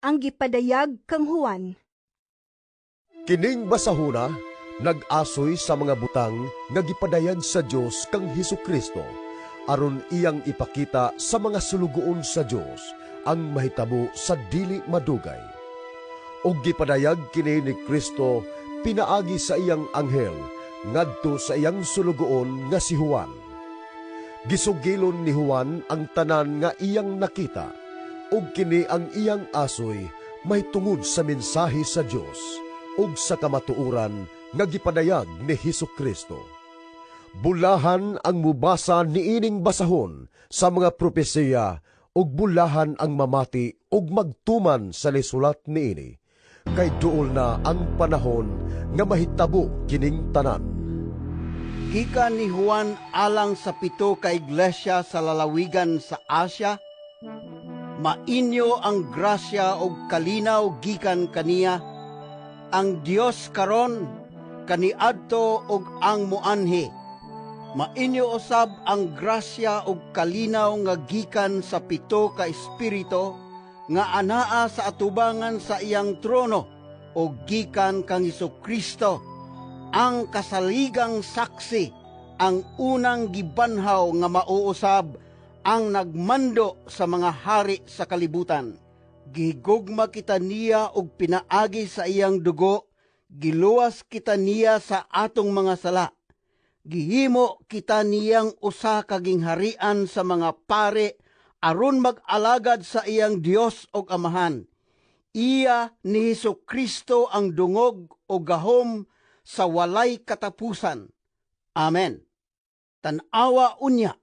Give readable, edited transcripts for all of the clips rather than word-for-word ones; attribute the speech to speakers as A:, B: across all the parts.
A: Ang gipadayag kang Juan.
B: Kining basahona nag-asoy sa mga butang nga gipadayag sa Dios kang Hesus Kristo aron iyang ipakita sa mga sulugoon sa Dios ang mahitabo sa dili madugay. Ug gipadayag kini ni Kristo pinaagi sa iyang anghel ngadto sa iyang sulugoon nga si Juan. Gisugilon ni Juan ang tanan nga iyang nakita, ug kini ang iyang asoy mahitungod sa mensahe sa Dios ug sa kamatuoran nga gipadayag ni Hesus Kristo. Bulahan ang mubasa niining basahon sa mga propesiya ug bulahan ang mamati ug magtuman sa lisulat niini, kay duol na ang panahon nga mahitabo kining tanan.
C: Gikan ni Juan alang sa pito ka iglesia sa lalawigan sa Asia, mainyo ang grasya ug kalinaw gikan kaniya, ang Dios karon, kaniadto ug ang muanhi. Mainyo usab ang grasya ug kalinaw nga gikan sa pito ka espiritu nga anaa sa atubangan sa iyang trono ug gikan kang Kristo, ang kasaligang saksi, ang unang gibanhaw nga mauusab ang nagmando sa mga hari sa kalibutan. Gihigugma kita niya og pinaagi sa iyang dugo giluwas kita niya sa atong mga sala. Gihimo kita niyang usa ka gingharian sa mga pare aron mag-alagad sa iyang Dios ug Amahan. Iya ni Hesus Kristo ang dungog ug gahom sa walay katapusan. Amen. Tan-awa unya.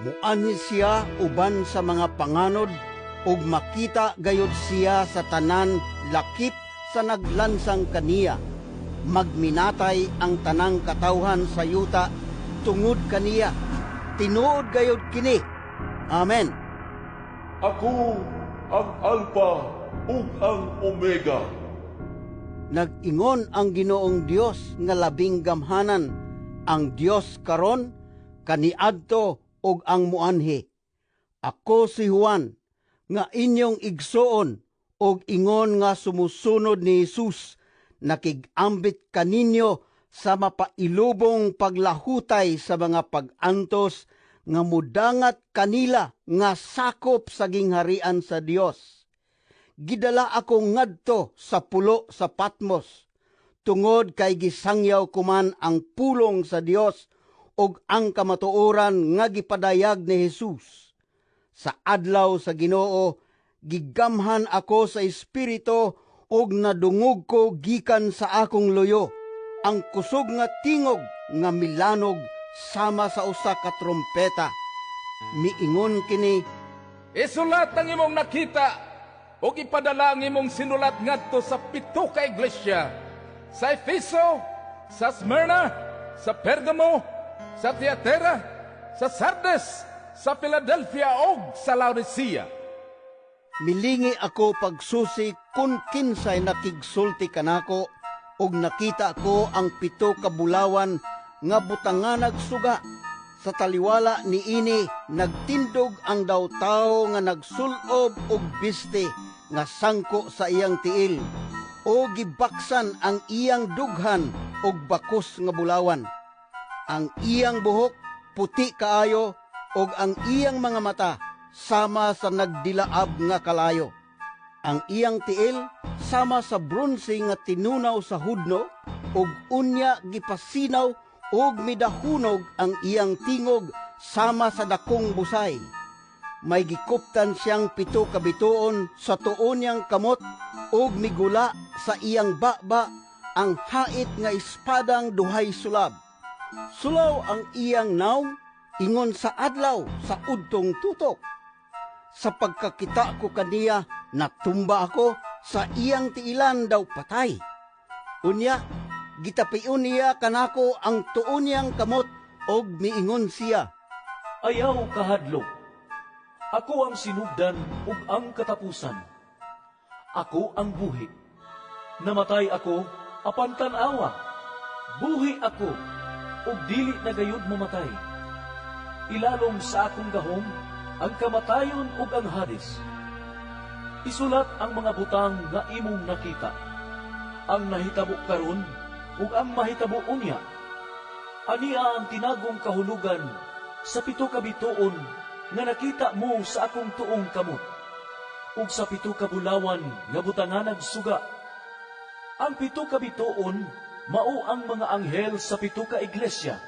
C: Muanhi siya uban sa mga panganod ug makita gayud siya sa tanan lakip sa naglansang kaniya. Magminatay ang tanang katawhan sa yuta tungod kaniya. Tinuod gayud kini. Amen.
D: Ako ang Alpha ug ang Omega.
C: Nag-ingon ang Ginoong Dios nga labing gamhanan, ang Dios karon, kaniadto ug ang muanhi. Ako si Juan, nga inyong igsoon ug ingon nga sumusunod ni Jesus, nakig-ambit kaninyo sa mapailubong paglahutay sa mga pag-antos nga mudangat kanila nga sakop sa gingharian sa Dios. Gidala ako ngadto sa pulo sa Patmos tungod kay gisangyaw ko man ang pulong sa Dios ug ang kamatuoran nga gipadayag ni Jesus. Sa adlaw sa Ginoo, gigamhan ako sa Espiritu ug nadungog ko gikan sa akong luyo ang kusog nga tingog nga milanog sama sa usa ka trompeta. Miingon kini:
E: "Isulat ang imong nakita ug ipadala ang imong sinulat ngadto sa pito ka iglesia: sa Efeso, sa Smyrna, sa Pergamo, sa Tiatira, sa Sardes, sa Philadelphia ug sa Laodicea."
C: Milingi ako pagsusi kung kinsay nakigsulti kanako ug nakita ko ang pito ka bulawan nga butanganag suga. Sa taliwala niini nagtindog ang daw tawo nga nagsulob og biste nga sangko sa iyang tiil o gibaksan ang iyang dughan og bakos nga bulawan. Ang iyang buhok puti kaayo ug ang iyang mga mata sama sa nagdilaab nga kalayo. Ang iyang tiil sama sa bronse nga tinunaw sa hudno ug unya gipasinaw ug midahunog ang iyang tingog sama sa dakong busay. May gikuptan siyang pito ka bituon sa tuo niyang kamot ug migula sa iyang baba ang hait nga espadang duhay sulab. Sulaw ang iyang nawong ingon sa adlaw sa udtong tutok. Sa pagkakita ko kaniya, natumba ako sa iyang tiilan daw patay. Unya, gitapion niya kanako ang tuo niyang kamot og miingon siya:
F: "Ayaw kahadlok. Ako ang sinugdan ug ang katapusan. Ako ang buhi. Namatay ako apan tan-awa, buhi ako ug dili na gayud mamatay. Ilalom sa akong gahom ang kamatayon ug ang Hades. Isulat ang mga butang nga imong nakita, ang nahitabo karon ug ang mahitabo unya. Ania ang tinagong kahulugan sa pito ka bituon nga nakita mo sa akong tuong kamot, ug sa pito ka bulawan nga butanganag suga. Ang pito ka bituon mao ang mga anghel sa pito ka iglesia,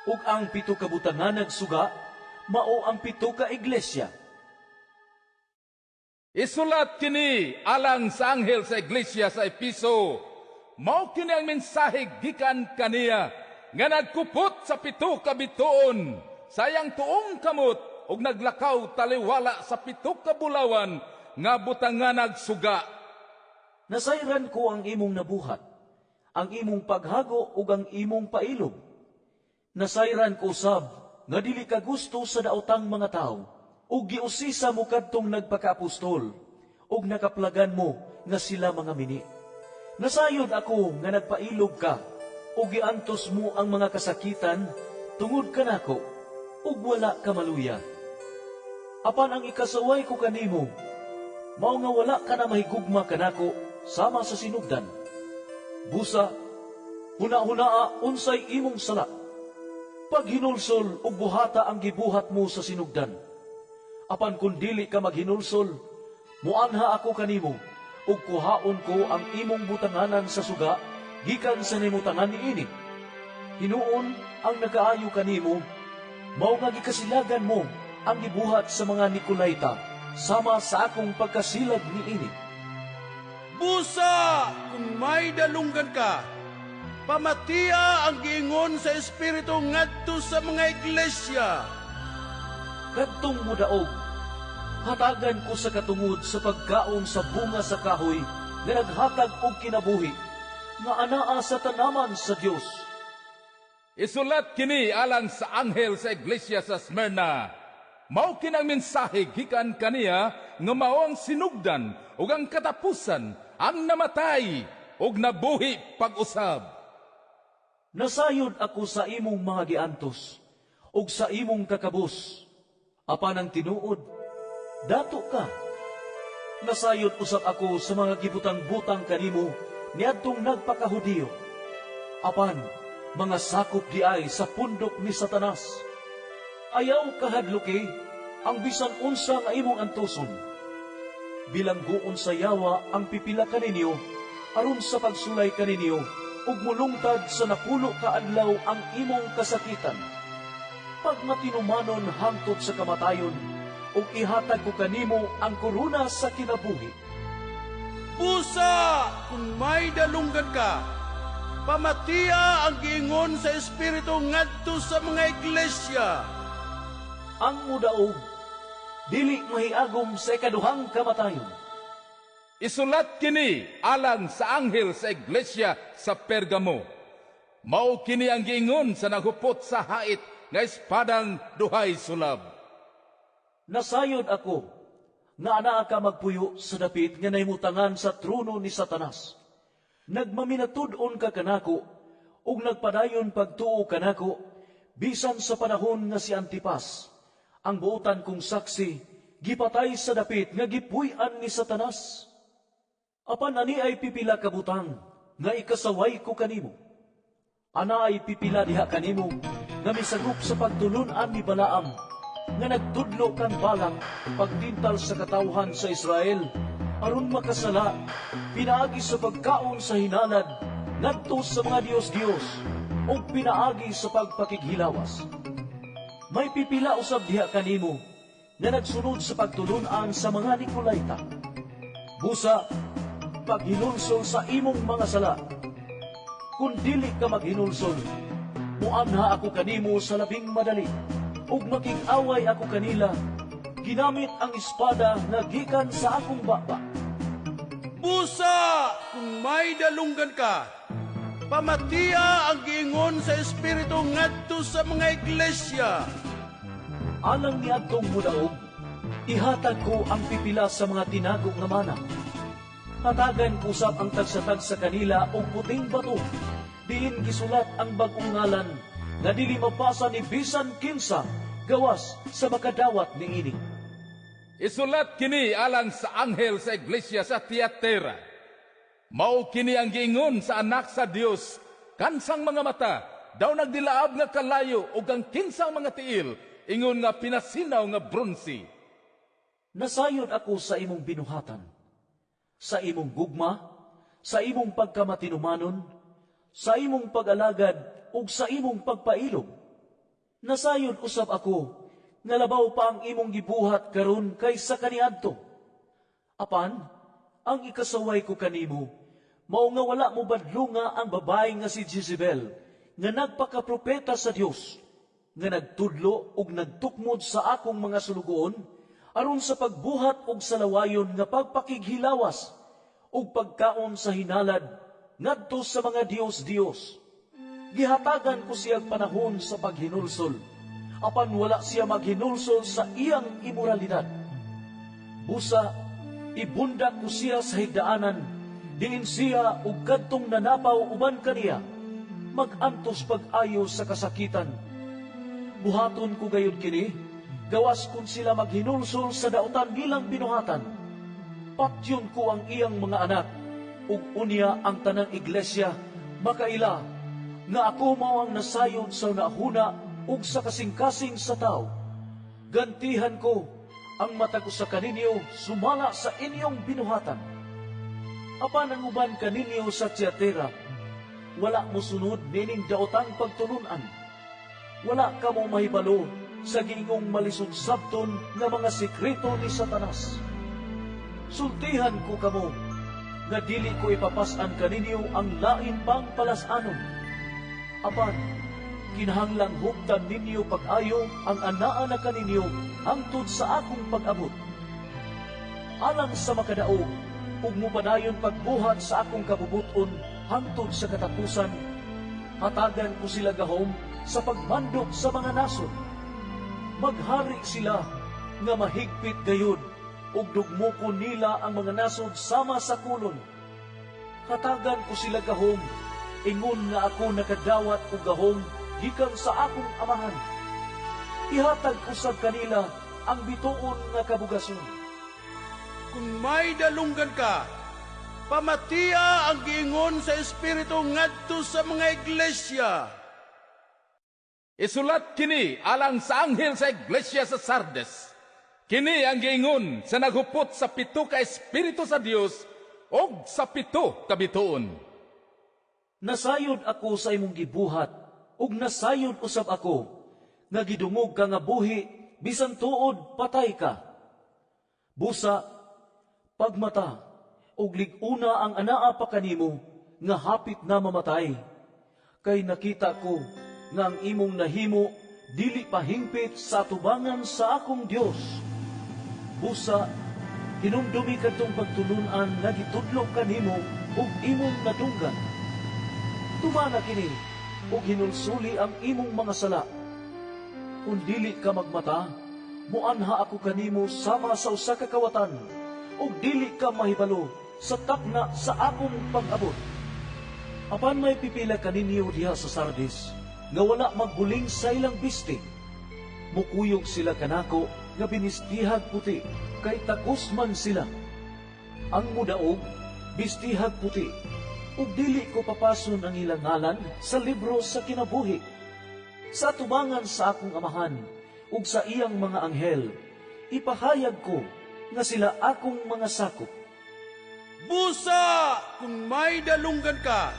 F: ug ang pito ka butanganag suga mao ang pito ka iglesia.
E: Isulat kini alang sa anghel sa iglesia sa Episo. Mao kini ang mensahe gikan kaniya nga nagkupot sa pito ka bituon sa iyang tuong kamot ug naglakaw taliwala sa pito ka bulawan nga butanganag suga.
F: Nasayran ko ang imong nabuhat, ang imong paghago ug ang imong pailob. Nasayran ko usab nga dili ka gusto sa daotang mga tawo, ug giusisa mo kadtong nagpakaapostol, ug nakaplagan mo nga sila mga mini. Nasayod ako nga nagpailob ka, ug giantos mo ang mga kasakitan tungod kanako, ug wala ka maluya. Apan ang ikasaway ko kanimo, mao nga wala ka na mahigugma kanako sama sa sinugdan. Busa, huna-hunaa unsay imong sala. Paghinulsol ug buhata ang gibuhat mo sa sinugdan. Apan kung dili ka maghinulsol, muanha ako kanimo, ug kuhaon ko ang imong butanganan sa suga gikan sa nahimutangan niini. Hinuon ang nagaayo kanimo, mao nga gikasilagan mo ang gibuhat sa mga Nicolaita, sama sa akong pagkasilag niini.
D: Busa, kung may dalunggan ka, pamatiya ang giingon sa Espiritu ngadto sa mga iglesia.
F: Kadtong mudaog, hatagan ko sa katungod sa pagkaon sa bunga sa kahoy nga naghatag og kinabuhi, nga anaa sa tanaman sa Dios.
E: Isulat kini alang sa anghel sa iglesia sa Smyrna. Mao kini ang mensahe gikan kaniya nga mao ang sinugdan ug ang katapusan, ang namatay ug nabuhi pag-usab.
F: Nasayod ako sa imong mga giantos ug sa imong kakabos. Apan ang tinuod, dato ka. Nasayod usab ako sa mga gibutang-butang kanimo niadtong nagpakahudiyo. Apan mga sakop diay sa pundok ni Satanas. Ayaw kahadluki ang bisan unsa nga imong antuson. Bilangguon sa yawa ang pipila kaninyo aron sa pagsulay kaninyo ug mulungtad sa 10 ka adlaw ang imong kasakitan. Pagmatinumanon hangtod sa kamatayon, ug ihatag ko kanimo ang korona sa kinabuhi.
D: Busa, kung may dalunggan ka, pamatiya ang giingon sa Espiritu ngadto sa mga iglesia.
F: Ang mudaog, dili mahiagom sa ikaduhang kamatayon.
E: Isulat kini alang sa anghel sa iglesia sa Pergamo. Mao kini ang giingon sa naghupot sa hait nga espadang duhay sulab.
F: Nasayod ako nga anaa ka magpuyo sa dapit nga nahimutangan sa trono ni Satanas. Nagmaminatud-on ka kanako ug nagpadayon pagtuo kanako bisan sa panahon nga si Antipas, ang buotan kong saksi, gipatay sa dapit nga gipuy-an ni Satanas. Apan ani ay pipila ka butang nga ikasaway ko kanimo. Ana ay pipila diha kanimo nga misagop sa pagtulun-an ni Balaam, nga nagtudlo kang Balak pagtintal sa katawhan sa Israel aron makasala pinaagi sa pagkaon sa hinalad ngadto sa mga Dios-Dios ug pinaagi sa pagpakighilawas. May pipila usab diha kanimo nga nagsunod sa pagtulun-an sa mga Nicolaita. Busa, paghinulsol sa imong mga sala. Kung dili ka maghinulsol, muanha ako kanimo sa labing madali, ug makig-away ako kanila, ginamit ang espada nga gikan sa akong baba.
D: Busa, kung may dalunggan ka, pamatiya ang giingon sa Espiritu ngadto sa mga iglesia.
F: Alang niadtong mudaog, ihatag ko ang pipila sa mga tinago nga mana. Hatagan ko usab ang tagsa-tagsa kanila og puting bato, diin gisulat ang bag-ong ngalan nga dili mabasa ni bisan kinsa gawas sa makadawat niini.
E: Isulat kini alang sa anghel sa iglesia sa Tiatira. Mao kini ang giingon sa Anak sa Dios, kansang mga mata daw nagdilaab nga kalayo ug ang kinsang mga tiil ingon nga pinasinaw nga bronse.
F: Nasayod ako sa imong binuhatan, sa imong gugma, sa imong pagkamatinumanon, sa imong pag-alagad ug sa imong pagpailob. Nasayod usab ako nga labaw pa ang imong gibuhat karon kaysa kaniadto. Apan, ang ikasaway ko kanimo, mao nga wala mo badlunga ang babae nga si Jezebel, nga nagpakapropeta sa Dios, nga nagtudlo ug nagtukmod sa akong mga sulugoon, aron sa pagbuhat og salawayon nga pagpakighilawas ug pagkaon sa hinalad ngadto sa mga dios-dios. Gihatagan ko siyang panahon sa paghinulsol, apan wala siya maghinulsol sa iyang imoralidad. Busa, ibundak ko siya sa higdaanan, diin siya ug kadtong nanapaw uban kaniya, mag-antos pag-ayo sa kasakitan. Buhaton ko gayud kini, gawas kung sila maghinulsol sa dautan nilang binuhatan. Patyon ko ang iyang mga anak, ug unya ang tanang iglesia makaila nga ako mao ang nasayod sa hunahuna ug sa kasing-kasing sa tao. Gantihan ko ang matag usa kaninyo sumala sa inyong binuhatan. Apan ang uban kaninyo sa Tiatira, wala mosunod nining daotang pagtulunan. Wala kamo mahibalo sa giingong malisod sabton nga mga sekreto ni Satanas. Sultihan ko kamo nga dili ko ipapas-an kaninyo ang lain pang palas-anon. Apan, kinahanglang huptan ninyo pag-ayo ang anaa na kaninyo hangtod sa akong pag-abot. Alang sa makadaog, ug mopadayon pagbuhat sa akong kabubuton hangtod sa katapusan, hatagan ko sila gahom sa pagmandok sa mga nasod. Maghari sila nga mahigpit gayud, ug dugmokon nila ang mga nasod sama sa kolon. Hatagan ko sila gahom, ingon nga ako nakadawat og gahom gikan sa akong Amahan. Ihatag usab kanila ang bituon nga kabugason.
D: Kung may dalunggan ka, pamatia ang giingon sa Espiritu ngadto sa mga iglesia.
E: Isulat kini alang sa anghel sa iglesia sa Sardes. Kini ang giingon sa naghupot sa pito ka espiritu sa Dios ug sa pito ka bituon.
F: Nasayod ako sa imong gibuhat, ug nasayod usab ako nga gidungog ka nga buhi bisan tuod patay ka. Busa, pagmata, ug lig-una ang anaa pa kanimo nga hapit na mamatay. Kay nakita ko nga ang imong nahimo dili pa hingpit sa atubangan sa akong Dios. Busa, hinumdumi kadtong pagtulun-an nga gitudlo kanimo ug imong nadunggan. Tumana kini ug hinulsuli ang imong mga sala. Kung dili ka magmata, muanha ako kanimo sama sa usa ka kawatan, ug dili ka mahibalo sa takna sa akong pag-abot. Apan may pipila kaninyo diha sa Sardis nga wala magbuling sa ilang bisti. Mukuyog sila kanako nga binistihag puti, kay takos man sila. Ang mudaog, bistihag puti, ug dili ko papason ang ilang ngalan sa libro sa kinabuhi. Sa atubangan sa akong Amahan ug sa iyang mga anghel, ipahayag ko nga sila akong mga sakop.
D: Busa, kung may dalunggan ka,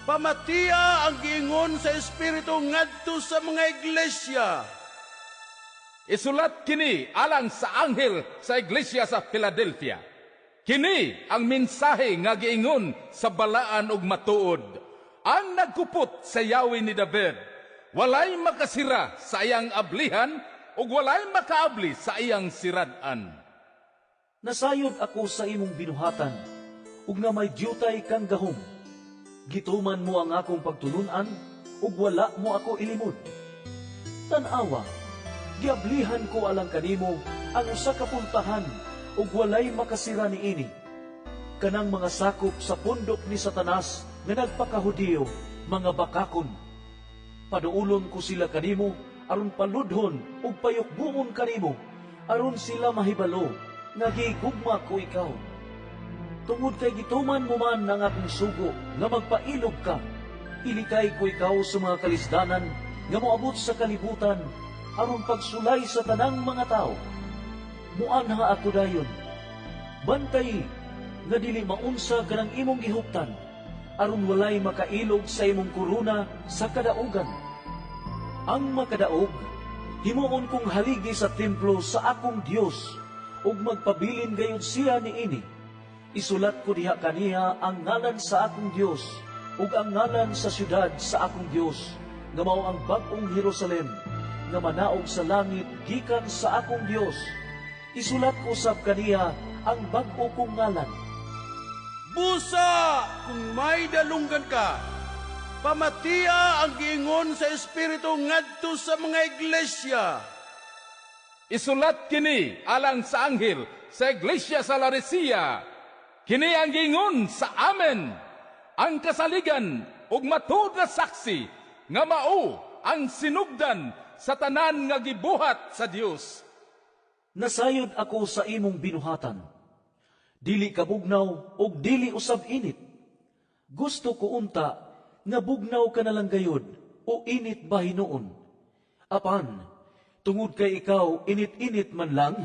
D: pamatia ang giingon sa Espiritu ngadto sa mga iglesia.
E: Isulat kini alang sa anghel sa iglesia sa Philadelphia. Kini ang mensahe nga giingon sa balaan ug matuod. Ang nagkupot sa yawi ni David, walay makasira sa iyang ablihan ug walay makaabli sa iyang sirad-an.
F: Nasayod ako sa imong binuhatan, ug nga may dyutay kang gahom. Gituman mo ang akong pagtulunan, ug wala mo ako ilimod. Tan-awa, giablihan ko alang kanimo ang usa ka pultahan, ug walay makasira niini. Kanang mga sakop sa pundok ni Satanas nga nagpakahudiyo, mga bakakon. Paduulon ko sila kanimo aron paludhon ug payukbuon kanimo aron sila mahibalo nga gigugma ko ikaw. Tungod kay gituman mo man ang akong sugo nga magpailog ka, ilikay ko ikaw sa mga kalisdanan nga moabot sa kalibutan aron pagsulay sa tanang mga tao. Muanha ako dayon. Bantay nga dili maunsa kanang imong gihuptan, aron walay makailog sa imong korona sa kadaugan. Ang makadaog, himuon kong haligi sa templo sa akong Dios, ug magpabilin gayud siya niini. Isulat ko diha kaniya ang ngalan sa akong Dios ug ang ngalan sa syudad sa akong Dios, nga mao ang bag-ong Jerusalem nga manaog sa langit gikan sa akong Dios. Isulat ko usab kaniya ang bag-o kong ngalan.
D: Busa kung may dalunggan ka, pamatiya ang giingon sa Espiritu ngadto sa mga iglesia.
E: Isulat kini alang sa anghel sa iglesia sa Laodicea. Kini ang giingon sa Amen, ang kasaligan ug matuod nga saksi nga mao ang sinugdan sa tanan nga gibuhat sa Dios.
F: Nasayod ako sa imong binuhatan. Dili ka bugnaw ug dili usab init. Gusto ko unta nga bugnaw ka na lang gayud o init ba hinuon. Apan, tungod kay ikaw init-init man lang,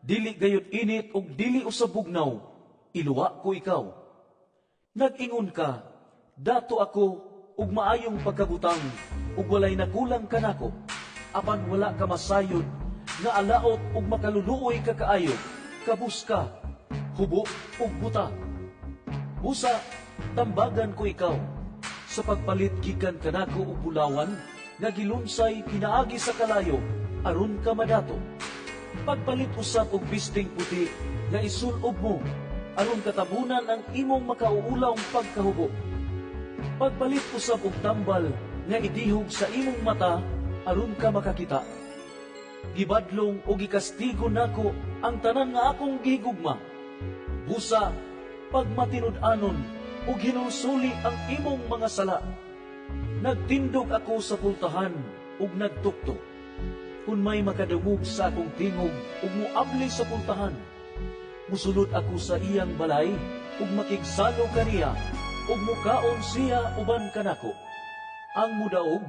F: dili gayud init ug dili usab bugnaw, iluwa ko ikaw. Nag-ingon ka, "Dato ako ug maayong pagkabutang ug walay nakulang kanako." Apan wala ka masayod nga alaot ug makaluluoy ka kaayo, kabus ka, hubo ug buta. Busa, tambagan ko ikaw sa pagpalit gikan kanako og bulawan nga gilunsay pinaagi sa kalayo aron ka madato. Pagpalit usab og bisting puti nga isulob mo aron katabunan ang imong makauulawng pagkahubo. Pagpalit usab og tambal nga idihog sa imong mata aron ka makakita. Gibadlong o gikastigo nako ang tanan nga akong gihigugma. Busa, pagmatinud-anon ug hinulsuli ang imong mga sala. Nagtindog ako sa pultahan ug nagtuktok. Kung may makadungog sa akong tingog ug muabli sa pultahan, musulod ako sa iyang balay ug makigsalo kaniya ug mukaon siya uban kanako. Ang mudaog,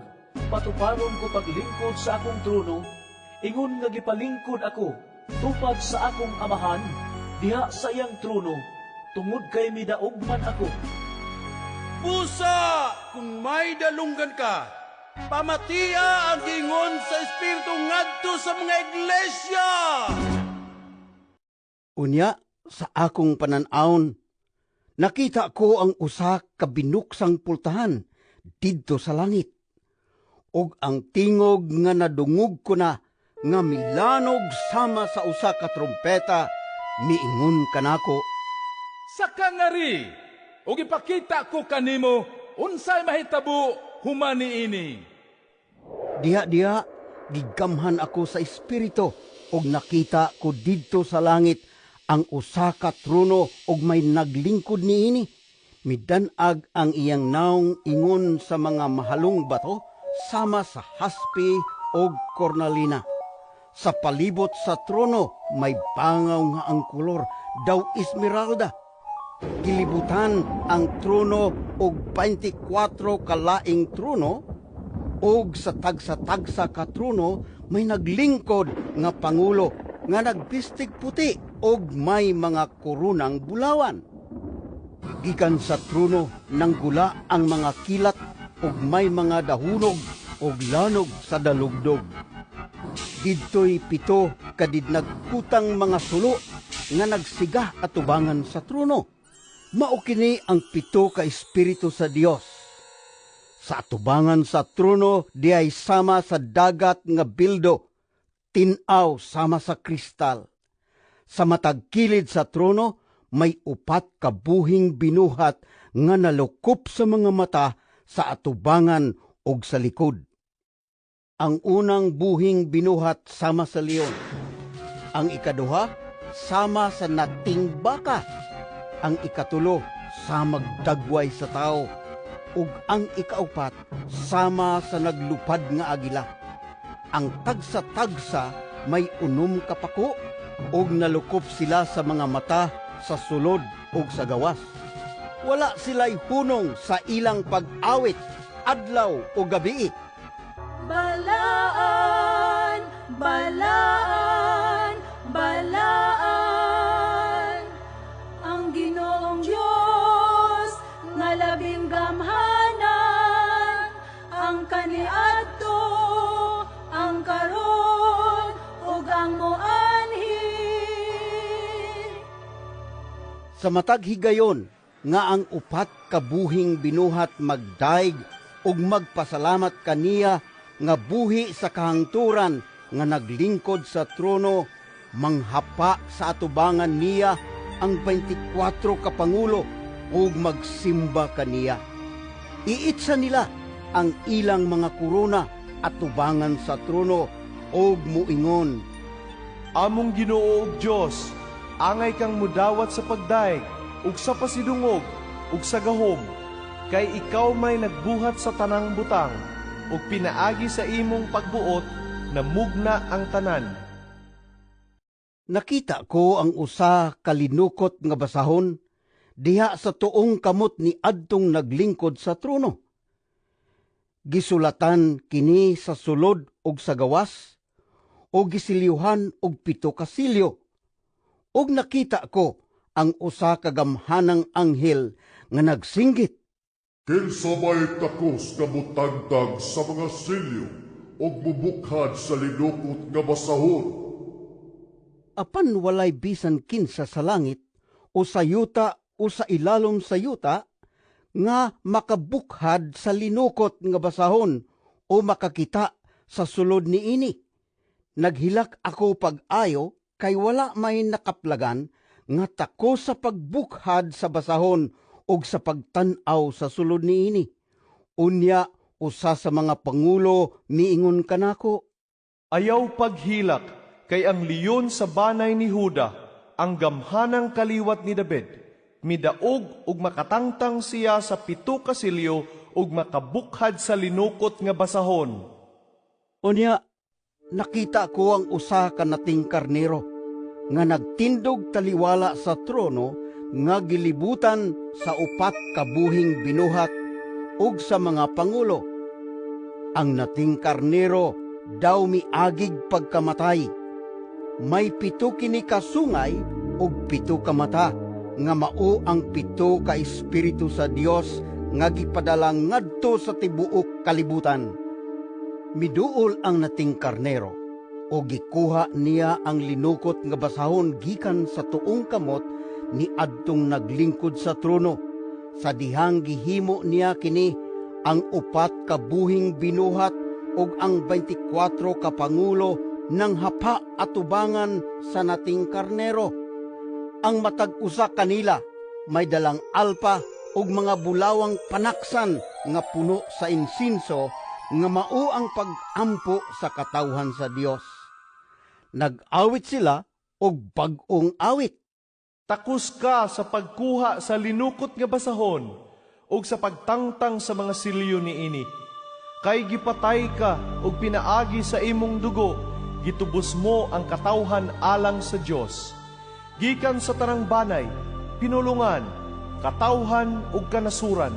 F: patuparon ko paglingkod sa akong trono, ingon nga gipalingkod ako tupad sa akong Amahan diha sa iyang trono, tungod kay midaog man ako.
D: Busa kung may dalunggan ka, pamatiya ang giingon sa Espiritu ngadto sa mga iglesia.
C: Unya, sa akong panan-awon, nakita ko ang usa ka binuksang pultahan didto sa langit. Ug ang tingog nga nadungog ko na nga milanog sama sa usa ka trompeta, miingon kanako,
E: "Saka ngari, ug ipakita ko kanimo unsay mahitabo human niini."
C: Diha-diha, gigamhan ako sa Espiritu ug nakita ko didto sa langit ang usa ka trono ug may naglingkod niini. Midan-ag ang iyang nawong ingon sa mga mahalong bato sama sa haspe ug kornalina. Sa palibot sa trono may bangaw nga ang kolor daw esmeralda. Gilibutan ang trono og 24 kalaing trono, ug sa tagsa-tagsa ka trono may naglingkod nga pangulo nga nagbistig puti og may mga koronang bulawan. Gikan sa trono nanggula ang mga kilat ug may mga dahunog ug lanog sa dalugdog. Didtoy 7 kadidnagkutang mga sulo nga nagsiga atubangan sa trono. Mao kini ang 7 ka espiritu sa Dios. Sa atubangan sa trono diay sama sa dagat nga bildo, tin-aw sama sa kristal. Sa matag kilid sa trono may 4 ka buhing binuhat nga nalukop sa mga mata sa atubangan ug sa likod. Ang unang buhing binuhat sama sa leon. Ang ikaduha sama sa nating baka. Ang ikatulo sa magdagway sa tao. Ug ang ikaupat sama sa naglupad nga agila. Ang tagsa-tagsa may 6 ka pako ug nalukop sila sa mga mata sa sulod ug sa gawas. Wala sila'y hunong sa ilang pag-awit adlaw o gabii.
G: Balaan, balaan, balaan ang Ginoong Dios nga labing gamhanan, ang kaniadto, ang karon ug ang moanhi.
C: Sa matag higayon nga ang 4 ka buhing binuhat magdaig ug magpasalamat kaniya nga buhi sa kahangturan nga naglingkod sa trono, manghapa sa atubangan niya ang 24 ka pangulo ug magsimba kaniya. Iitsa nila ang ilang mga korona atubangan sa trono ug muingon,
H: Among Ginoo ug Dios, angay kang mudawat sa pagdaig ug sa pasidungog ug sa gahom, kay ikaw may nagbuhat sa tanang butang, ug pinaagi sa imong pagbuot namugna ang tanan.
C: Nakita ko ang usa ka linukot nga basahon diha sa tuong kamot ni adtong naglingkod sa trono. Gisulatan kini sa sulod ug sa gawas, o gisilyuhan og 7 ka silyo. Ug nakita ko ang usa ka gamhanang anghel nga nagsinggit,
I: Kinsa may takos nga motagtag sa mga silyo ug mubukhad sa linukot nga basahon?
C: Apan walay bisan kinsa sa langit o sa yuta o sa ilalom sa yuta nga makabukhad sa linukot nga basahon o makakita sa sulod niini. Naghilak ako pag-ayo kay wala may nakaplagan nga takos sa pagbukhad sa basahon ug sa pagtan-aw sa sulod niini. Unya usa sa mga pangulo miingon kanako,
H: Ayaw paghilak, kay ang leon sa banay ni Huda, ang gamhanang kaliwat ni David, midaog ug makatangtang siya sa 7 ka silyo ug makabukhad sa linukot nga basahon.
C: Unya nakita ko ang usa ka nating karnero nga nagtindog taliwala sa trono nga gilibutan sa 4 ka buhing binuhat ug sa mga pangulo. Ang nating karnero daw miagig pagkamatay. May 7 kini kasungay ug 7 ka mata nga mao ang 7 ka espiritu sa Dios nga gipadala ngadto sa tibuok kalibutan. Miduol ang nating karnero o gikuha niya ang linukot nga basahon gikan sa tuong kamot ni adtong naglingkod sa trono. Sa dihang gihimo niya kini ang 4 ka buhing binuhat ug ang 24 ka pangulo nang hapa atubangan sa nating karnero. Ang matag usa kanila may dalang alpa ug mga bulawang panaksan nga puno sa insinso nga mao ang pag-ampo sa katawhan sa Dios. Nag-awit sila og bag-ong awit.
H: Takos ka sa pagkuha sa linukot nga basahon ug sa pagtangtang sa mga silyo niini. Kay gipatay ka ug pinaagi sa imong dugo, gitubos mo ang katawhan alang sa Dios. Gikan sa tanang banay, pinulungan, katawhan ug kanasuran.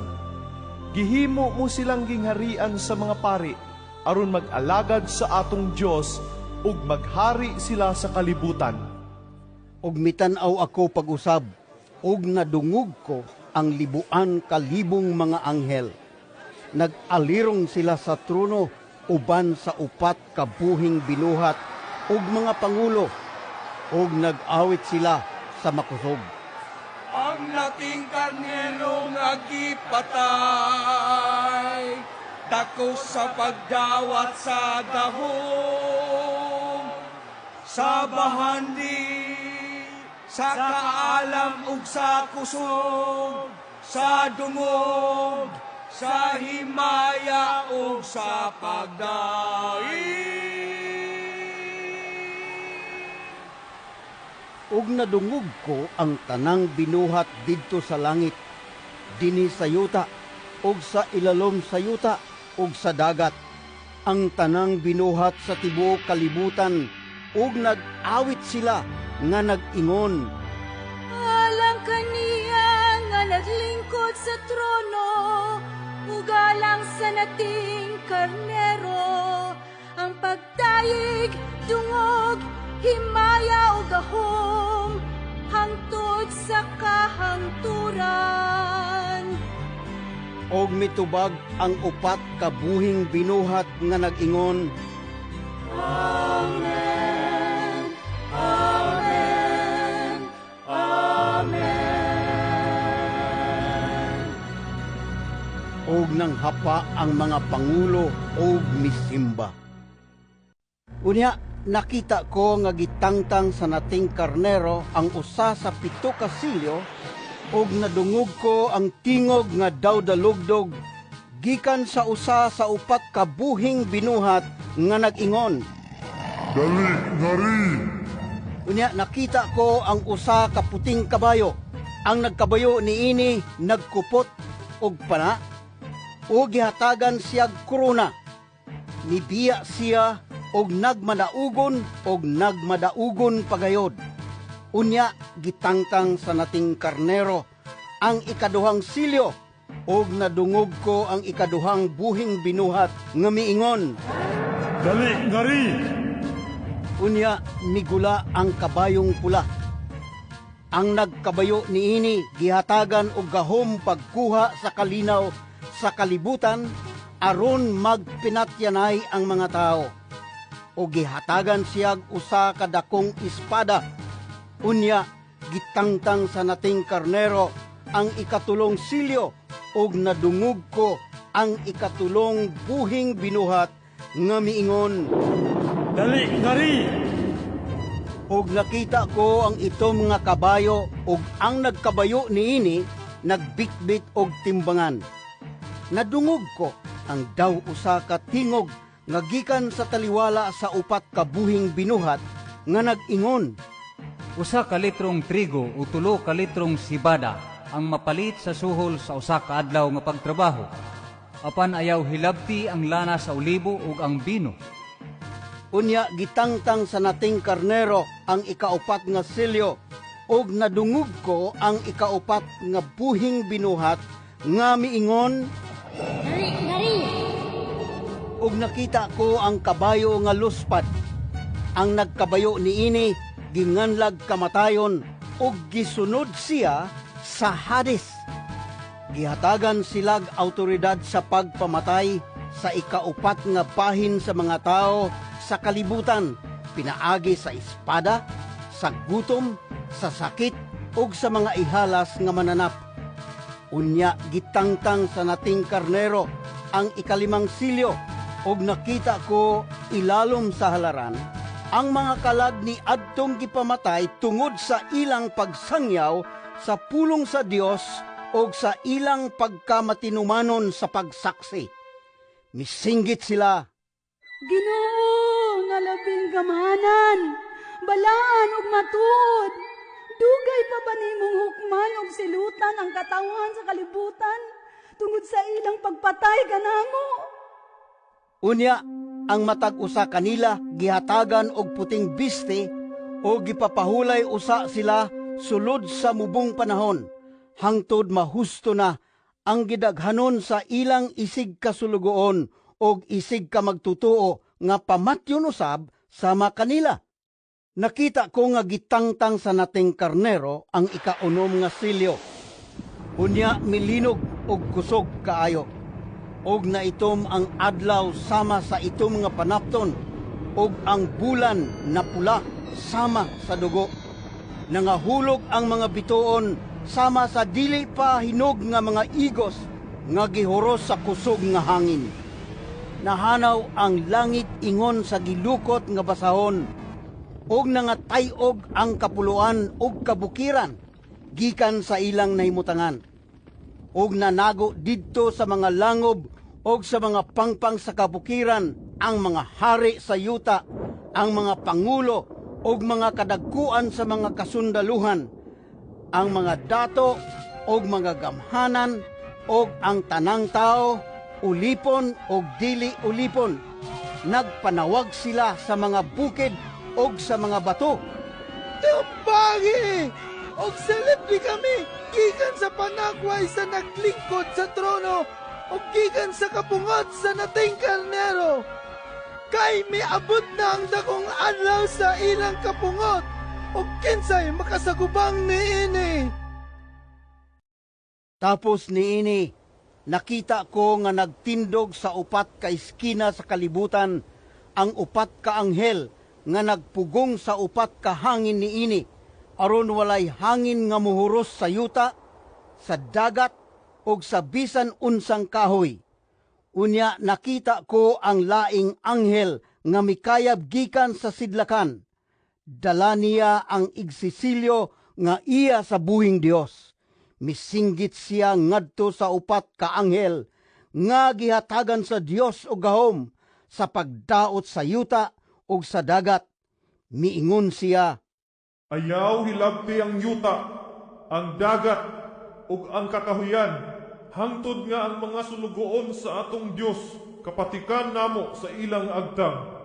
H: Gihimo mo silang gingharian sa mga pari aron mag-alagad sa atong Dios ug maghari sila sa kalibutan.
C: Ug mitan-aw ako pag-usab, ug nadungog ko ang libuan kalibong mga anghel. Nag-alirong sila sa trono uban sa 4 ka buhing binuhat ug mga pangulo, ug nag-awit sila sa makusog.
D: Ang nating karnero nga gipatay, dako sa pagdawat sa gahom, sa bahandi, sa kaalam ug sa kusog, sa dungog, sa himaya ug sa pagdaig.
C: Ug nadungog ko ang tanang binuhat didto sa langit, dinhi sa yuta, ug sa ilalom sa yuta, ug sa dagat. Ang tanang binuhat sa tibuok kalibutan Ug nag-awit sila nga nag-ingon,
G: Alang kaniya nga naglingkod sa trono, ug alang sa Nating Karnero, ang pagdayeg, dungog, himaya ug gahom, hangtod sa kahangturan.
C: Og mitubag ang upat ka buhing binuhat nga nag-ingon,
G: Amen, Amen, Amen.
C: Og nanghapa ang mga pangulo og misimba. Unya nakita ko nga gitangtang sa Nating Karnero ang usa sa pito ka silyo, ug nadungog ko ang tingog nga daw dalugdog gikan sa usa sa upat ka buhing binuhat nga nag-ingon,
I: Dali ngari!
C: Unya nakita ko ang usa ka puting kabayo. Ang nagkabayo niini nagkupot og pana, ug gihatagan siyag korona. Nibiya siya og nagmadaugon og nagmadaugon pagayod. Unya gitangtang sa Nating Karnero ang ikaduhang silyo, ug nadungog ko ang ikaduhang buhing binuhat nga miingon,
I: Dali ngari!
C: Unya migula ang kabayong pula. Ang nagkabayo niini gihatagan og gahom pagkuha sa kalinaw sa kalibutan aron magpinatyanay ang mga tao. O gihatagan siyag usa ka dakong espada. Unya gitangtang sa Nating Karnero ang ikatulong silyo, ug nadungog ko ang ikatulong buhing binuhat nga miingon,
I: Dali ngari!
C: Ug nakita ko ang itom nga kabayo, ug ang nagkabayo niini nagbitbit og timbangan. Nadungog ko ang daw usa ka tingog nga gikan sa taliwala sa upat ka buhing binuhat nga nag-ingon,
J: 1 ka litrong trigo o 3 ka litrong sibada ang mapalit sa suhol sa 1 ka adlaw nga pagtrabaho. Apan ayaw hilabti ang lana sa olibo ug ang bino.
C: Unya gitangtang sa Nating Karnero ang ikaupat nga silyo, ug nadungog ko ang ikaupat nga buhing binuhat nga miingon,
G: Dali ngari!
C: Ug nakita ko ang kabayo nga luspad. Ang nagkabayo niini ginganlag kamatayon ug gisunod siya sa Hades. Gihatagan silag autoridad sa pagpamatay sa ikaupat nga bahin sa mga tao sa kalibutan, pinaagi sa espada, sa gutom, sa sakit ug sa mga ihalas nga mananap. Unya gitangtang sa Nating Karnero ang ikalimang silyo, ug nakita ko ilalom sa halaran ang mga kalag ni adtong gipamatay tungod sa ilang pagsangyaw sa pulong sa Dios ug sa ilang pagkamatinumanon sa pagsaksi. Misinggit sila,
G: Ginoo nga labing gamhanan, balaan ug matuod, dugay pa ba nimong hukman ug silutan ang katawhan sa kalibutan tungod sa ilang pagpatay kanamo?
C: Unya, ang matag usa kanila gihatagan og puting biste o gipapahulay usa sila sulod sa mubong panahon hangtod mahusto na ang gidaghanon sa ilang isig kasulugoon og isig ka magtutuo nga pamatyon usab sama kanila. Nakita ko nga gitangtang sa Nating Karnero ang ikaunom nga silyo. Unya milinog og kusog kaayo, og naitom ang adlaw sama sa itom nga panapton, ug ang bulan napula sama sa dugo. Nangahulog ang mga bituon sama sa dili pa hinog nga mga igos nga gihuros sa kusog nga hangin. Nahanaw ang langit ingon sa gilukot nga basahon, ug nangatay-og ang kapuloan ug kabukiran gikan sa ilang nahimutangan. Ug nanago didto sa mga langob ug sa mga pangpang sa kabukiran ang mga hari sa yuta, ang mga pangulo ug mga kadagkuan sa mga kasundaluhan, ang mga dato ug mga gamhanan ug ang tanang tao, ulipon ug dili ulipon. Nagpanawag sila sa mga bukid ug sa mga bato.
K: Tumbangi! Og silibdi kami gikan sa panagway sa naglingkod sa trono ug gikan sa kapungot sa Nating Karnero. Kay miabot na ang dakong adlaw sa ilang kapungot ug kinsay makasagubang niini.
C: Tapos niini, nakita ko nga nagtindog sa upat ka iskina sa kalibutan ang upat ka anghel nga nagpugong sa upat ka hangin niini, aron walay hangin nga muhuros sa yuta, sa dagat ug sa bisan unsang kahoy. Unya nakita ko ang laing anghel nga mikayab gikan sa sidlakan. Dala niya ang igsisilyo nga iya sa buhing Dios. Misinggit siya ngadto sa upat ka anghel nga gihatagan sa Dios og gahom sa pagdaot sa yuta ug sa dagat. Miingon siya,
H: "Ayaw hilabti ang yuta, ang dagat, ug ang kakahuyan, hangtod nga ang mga sulugoon sa atong Dios kapatikan namo sa ilang agtang."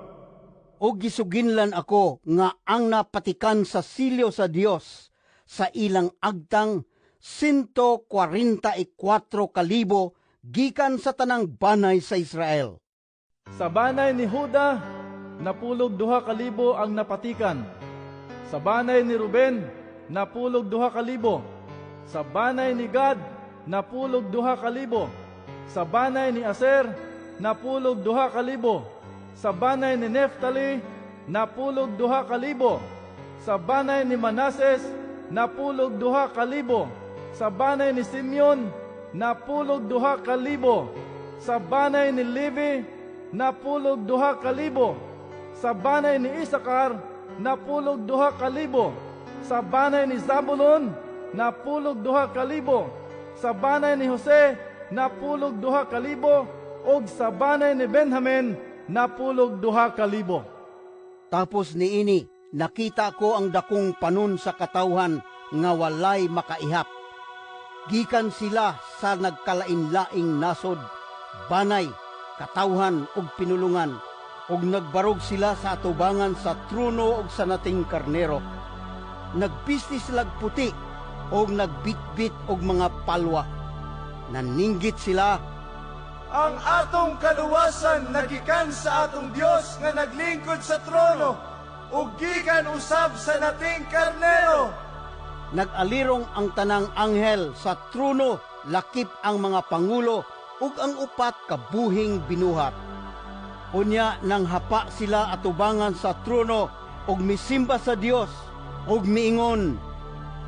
C: Og gisuginlan ako nga ang napatikan sa silyo sa Dios sa ilang agtang 144,000 gikan sa tanang banay sa Israel.
L: Sa banay ni Juda, napulog 2,000 ang napatikan. Sa banay ni Ruben, napulog 2,000. Sa banay ni Gad, napulog 2,000. Sa banay ni Aser, napulog 2,000. Sa banay ni Neftali, napulog 2,000. Sa banay ni Manases, napulog 2,000. Sa banay ni Simeon, napulog 2,000. Sa banay ni Levi, napulog 2,000. Sa banay ni Isakar, napulog 2,000. Sa banay ni Zabulon, napulog 2,000. Sa banay ni Jose, napulog 2,000. Og sa banay ni Benjamin, napulog 2,000.
C: Tapos niini, nakita ko ang dakong panon sa katawhan nga walay makaihap. Gikan sila sa nagkalain-laing nasod, banay, katawhan ug pinulungan, ug nagbarog sila sa atubangan sa trono ug sa Nating Karnero. Nagbisti silag puti ug nagbitbit og mga palwa. Naninggit sila,
K: "Ang atong kaluwasan nagikan sa atong Dios nga naglingkod sa trono ug gikan usab sa Nating Karnero."
C: Nag-alirong ang tanang anghel sa trono, lakip ang mga pangulo ug ang upat ka buhing binuhat. Unya nang hapa sila atubangan sa trono ug misimba sa Dios ug miingon,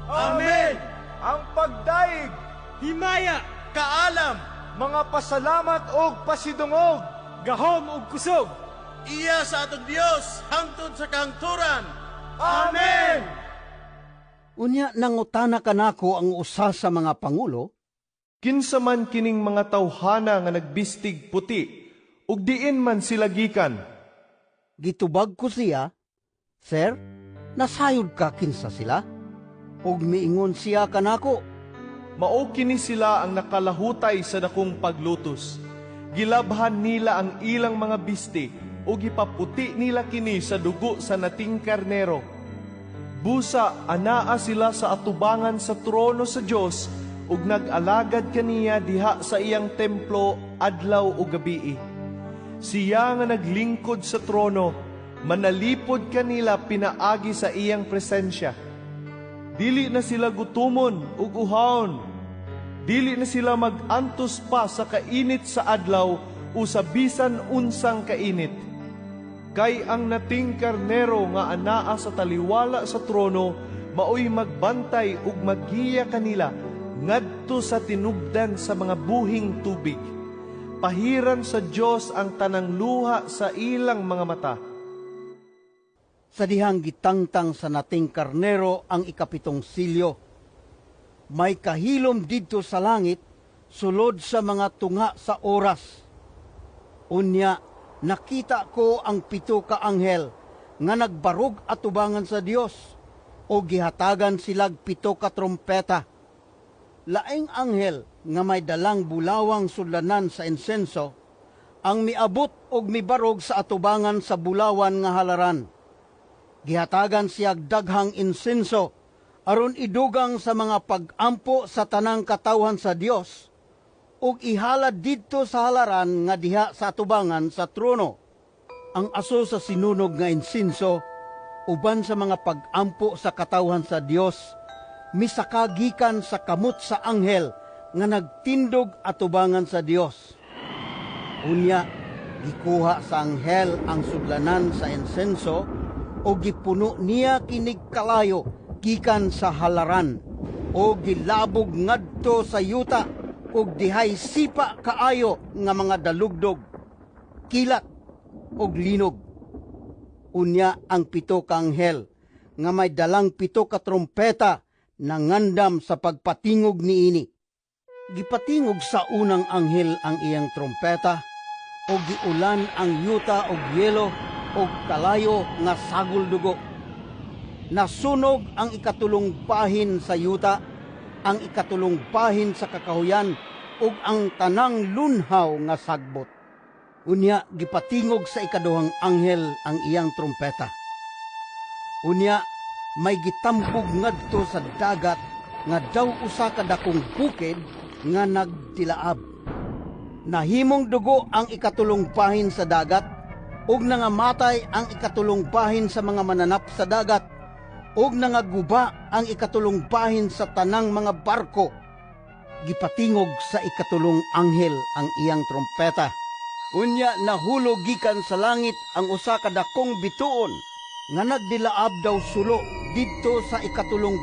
K: "Amen! Ang pagdaig, himaya, kaalam, mga pasalamat ug pasidungog, gahom ug kusog,
D: iya sa atong Dios hangtod sa kahangturan.
K: Amen!"
C: Unya nangutana kanako ang usa sa mga pangulo,
H: "Kinsa man kining mga tawhana nga nagbistig puti, ug diin man sila gikan?"
C: Gitubag ko siya, "Sir, nasayod ka kinsa sila?" Ug miingon siya kanako,
H: "Mao kini sila ang nakalahutay sa dakong paglutos. Gilabhan nila ang ilang mga bisti ug gipaputi nila kini sa dugo sa Nating Karnero. Busa anaa sila sa atubangan sa trono sa Dios ug nag-alagad kaniya diha sa iyang templo adlaw ug gabii. Siya nga naglingkod sa trono, manalipod kanila pinaagi sa iyang presensya. Dili na sila gutumon ug uhawon. Dili na sila mag-antos pa sa kainit sa adlaw o sa bisan unsang kainit. Kay ang Nating Karnero nga anaa sa taliwala sa trono maoy magbantay ug maggiya kanila ngadto sa tinubdan sa mga buhing tubig. Pahiran sa Dios ang tanang luha sa ilang mga mata."
C: Sa dihang gitangtang sa Nating Karnero ang ikapitong silyo, may kahilom didto sa langit sulod sa mga tunga sa oras. Unya nakita ko ang pito ka anghel nga nagbarog atubangan sa Dios o gihatagan silag pito ka trompeta. Laing anghel nga may dalang bulawang sudlanan sa insenso ang miabot og mibarog sa atubangan sa bulawan nga halaran. Gihatagan siya daghang insenso aron idugang sa mga pag-ampo sa tanang katawhan sa Dios ug ihalad didto sa halaran nga diha sa atubangan sa trono. Ang aso sa sinunog nga insenso uban sa mga pag-ampo sa katawhan sa Dios misaka gikan sa kamot sa anghel nga nagtindog atubangan sa Dios. Unya gikuha sa anghel ang sudlanan sa insenso o gipuno niya kinig kalayo gikan sa halaran o gilabog ngadto sa yuta ug dihay sipa kaayo nga mga dalugdog, kilat ug linog. Unya ang 7 ka anghel nga may dalang 7 ka trompeta nangandam sa pagpatingog niini. Gipatingog sa unang anghel ang iyang trompeta ug giulan ang yuta og yelo ug kalayo nga sagol dugo. Nasunog ang 3 bahin sa yuta, ang 3 bahin sa kakahuyan ug ang tanang lunhaw nga sagbot. Unya gipatingog sa 2 anghel ang iyang trompeta. Unya may gitambog ngadto sa dagat nga daw usa ka dakong bukid nga nagtilaab. Nahimong dugo ang 3 bahin sa dagat ug nangamatay ang 3 bahin sa mga mananap sa dagat ug nangaguba ang 3 bahin sa tanang mga barko. Gipatingog sa 3 anghel ang iyang trompeta. Unya nahulog gikan sa langit ang usa ka dakong bituon nga nagdilaab daw sulo didto sa 3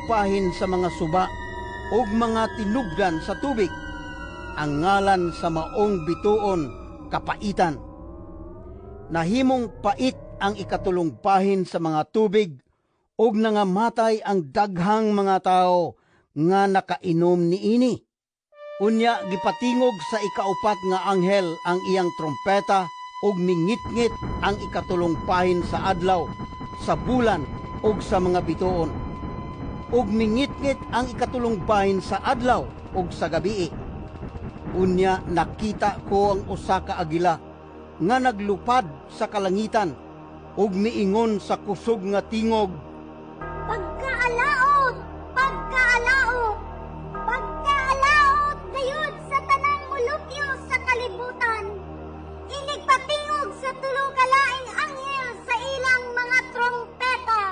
C: bahin sa mga suba ug mga tinubdan sa tubig. Ang ngalan sa maong bituon Kapaitan. Nahimong pait ang 3 bahin sa mga tubig ug nangamatay ang daghang mga tawo nga nakainom niini. Unya gipatingog sa 4 nga anghel ang iyang trompeta ug mingitngit ang 3 bahin sa adlaw, sa bulan ug sa mga bituon. Ug mingitngit ang 3 bahin sa adlaw ug sa gabii. Unya nakita ko ang usa ka agila nga naglupad sa kalangitan ug miingon sa kusog nga tingog,
M: Pagkaalaot, pagkaalaot, pagkaalaot gayud sa tanang molupyo sa kalibutan. Inigpatingog sa tulo ka laing anghel sa ilang mga trompeta.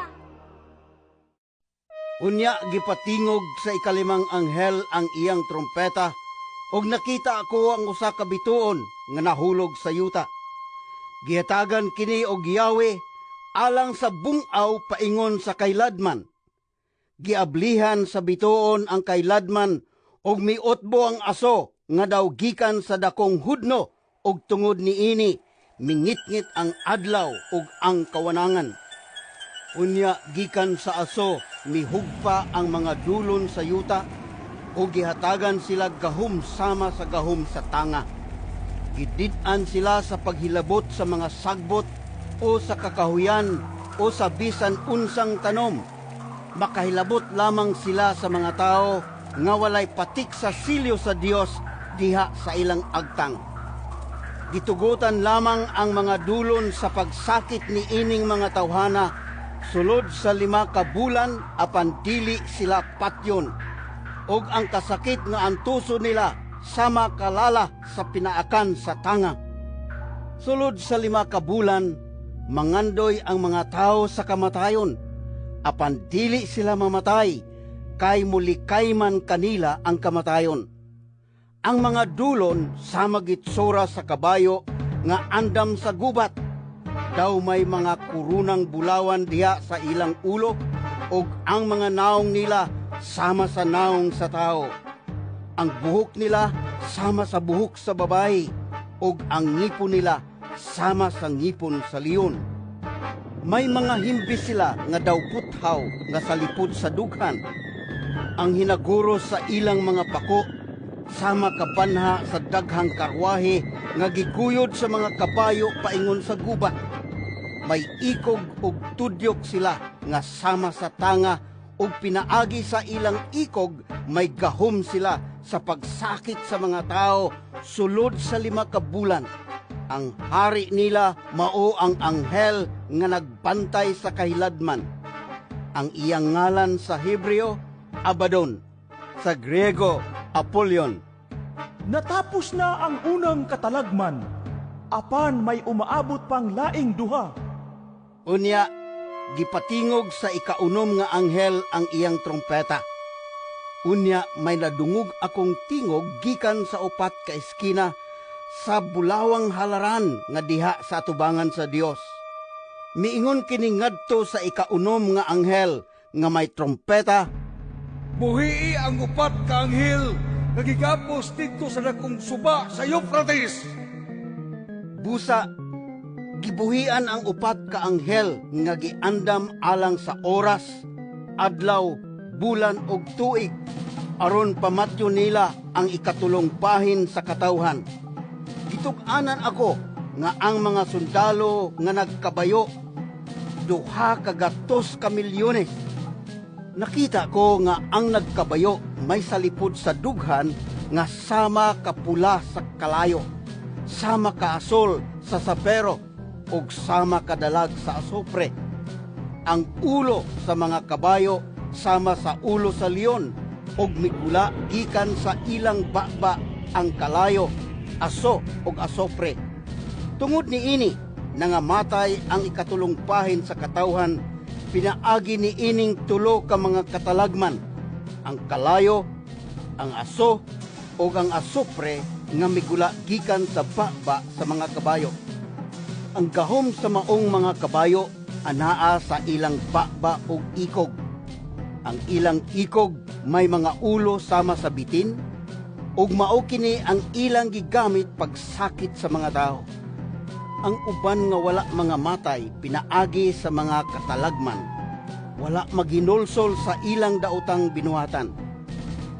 C: Unya gipatingog sa 5 anghel ang iyang trompeta ug nakita ako ang usa ka bituon nga nahulog sa yuta. Gihatagan kini og yawe alang sa bungaw paingon sa kailadman. Giablihan sa bituon ang kailadman ug miutbo ang aso nga daw gikan sa dakong hudno ug tungod niini mingitngit ang adlaw ug ang kawanangan. Unya gikan sa aso mihugpa ang mga dulon sa yuta ug gihatagan sila gahom sama sa gahom sa tanga. Gidid-an sila sa paghilabot sa mga sagbot o sa kakahuyan o sa bisan unsang tanom. Makahilabot lamang sila sa mga tao nga walay patik sa silyo sa Dios diha sa ilang agtang. Gitugutan lamang ang mga dulon sa pagsakit ni ining mga tawhana sulod sa 5 ka bulan apan dili sila patyon. Ug ang kasakit nga antuso nila sama kalala sa pinaakan sa tanga. Sulod sa 5 ka bulan, mangandoy ang mga tao sa kamatayon, apan dili sila mamatay, kay mulikay man kanila ang kamatayon. Ang mga dulon sama gitsura sa kabayo nga andam sa gubat, daw may mga kurunang bulawan diha sa ilang ulo, ug ang mga naong nila sama sa naong sa tao. Ang buhok nila sama sa buhok sa babayi, ug ang ngipon nila sama sa ngipon sa leon. May mga himbis sila nga daw puthaw nga sa lipod sa dughan. Ang hinaguro sa ilang mga pako sama kabanha sa daghang karwahe nga giguyod sa mga kabayo paingon sa gubat. May ikog ug tudyok sila nga sama sa tanga, ug pinaagi sa ilang ikog may gahom sila sa pagsakit sa mga tao sulod sa 5 ka bulan. Ang hari nila mao ang anghel nga nagbantay sa kahiladman. Ang iyang ngalan sa Hebreo, Abaddon, sa Griego, Apollyon.
N: Natapos na ang unang katalagman, apan may umaabot pang laing duha.
C: Unya, gipatingog sa ikaunom nga anghel ang iyang trompeta. Unya may nadungog akong tingog gikan sa upat ka eskina sa bulawang halaran nga diha sa atubangan sa Dios. Miingon kini ngadto sa ikaunom nga anghel nga may trompeta,
O: "Buhii ang upat ka anghel nga gigapos didto sa dakong suba sa Euphrates."
C: Busa, gibuhian ang upat ka anghel nga giandam alang sa oras, adlaw, bulan ug tuig, aron pamatyon nila ang ikatulong bahin sa katawhan. Gitug-anan ako nga ang mga sundalo nga nagkabayo 200 ka milyones. Nakita ko nga ang nagkabayo may salipod sa dughan nga sama kapula sa kalayo, sama kaasol sa sapero, ug sama kadalag sa asupre. Ang ulo sa mga kabayo sama sa ulo sa leon, ug migula gikan sa ilang baba ang kalayo, aso ug asopre. Tungod niini, nangamatay ang ikatulong bahin sa katawhan pinaagi ni ining tulo ka mga katalagman, ang kalayo, ang aso, ug ang asupre nga migula gikan sa baba sa mga kabayo. Ang gahom sa maong mga kabayo anaa sa ilang baba ug ikog. Ang ilang ikog may mga ulo sama sa bitin, ug mao kini ang ilang gigamit pagsakit sa mga tawo. Ang uban nga wala mga matay pinaagi sa mga katalagman, wala maghinulsol sa ilang daotang binuhatan.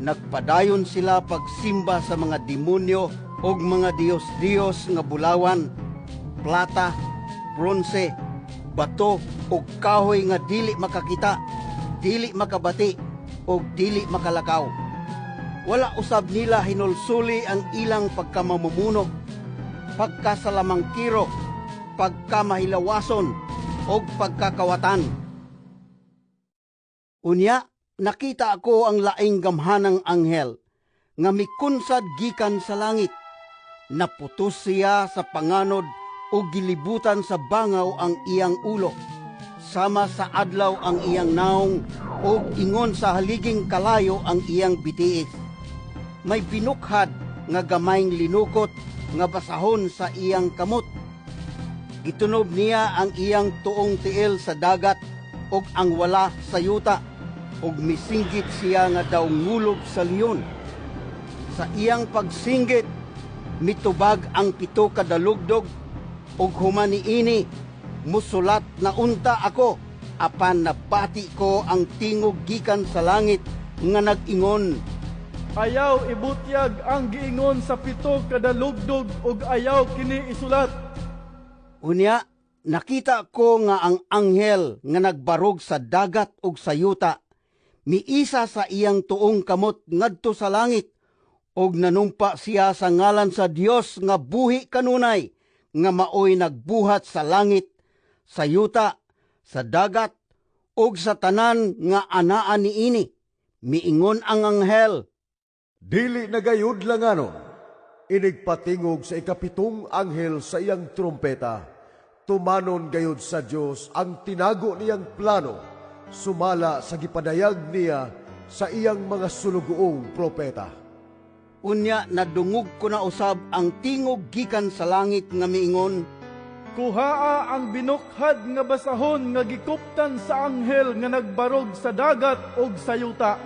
C: Nagpadayon sila pagsimba sa mga demonyo ug mga diyos-diyos nga bulawan, plata, bronse, bato ug kahoy nga dili makakita, dili makabati ug dili makalakaw. Wala usab nila hinulsuli ang ilang pagkamamumuno, pagkasalamangkiro, pagkamahilawason, ug pagkakawatan. Unya, nakita ako ang laing gamhanang anghel nga mikunsad gikan sa langit. Naputos siya sa panganod ug gilibutan sa bangaw ang iyang ulo. Sama sa adlaw ang iyang naong ug ingon sa haliging kalayo ang iyang bitiis. May binukhad nga gamayng linukot nga basahon sa iyang kamot. Gitunob niya ang iyang tuong tiil sa dagat ug ang wala sa yuta, ug misinggit siya nga daw ngulob sa leon. Sa iyang pagsinggit, mitubag ang pito ka dalugdog, ug human niini musulat na unta ako, apan nabati ko ang tingog gikan sa langit nga nag-ingon,
L: "Ayaw ibutyag ang giingon sa pito kadalugdog ug ayaw kini isulat."
C: Unya, nakita ko nga ang anghel nga nagbarog sa dagat ug sa yuta miisa sa iyang tuong kamot ngadto sa langit, ug nanumpa siya sa ngalan sa Dios nga buhi kanunay, nga maoy nagbuhat sa langit, sa yuta, sa dagat, ug sa tanan nga anaa niini. Miingon ang anghel,
B: "Dili na gayud langanon, inigpatingog sa ikapitong anghel sa iyang trompeta, tumanon gayud sa Dios ang tinago niyang plano, sumala sa gipadayag niya sa iyang mga sulugoong propeta."
C: Unya nadungog ko na usab ang tingog gikan sa langit nga miingon,
L: "Kuhaa ang binukhad nga basahon nga gikuptan sa anghel nga nagbarog sa dagat ug sa yuta."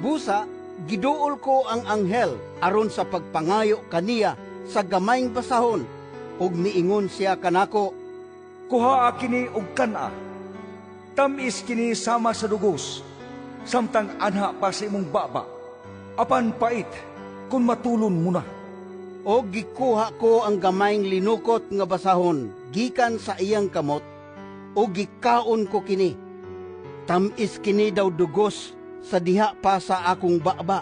C: Busa, giduol ko ang anghel aron sa pagpangayo kaniya sa gamayng basahon, ug miingon siya kanako,
O: "Kuhaa kini og kan-a. Tam-is kini sama sa dugos, samtang anha pa sa imong baba, apan pait kung matulon mo na."
C: Og gikuha ko ang gamayng linukot nga basahon gikan sa iyang kamot, ug gikaon ko kini. Tam-is kini daw dugos sa diha pa sa akong baba,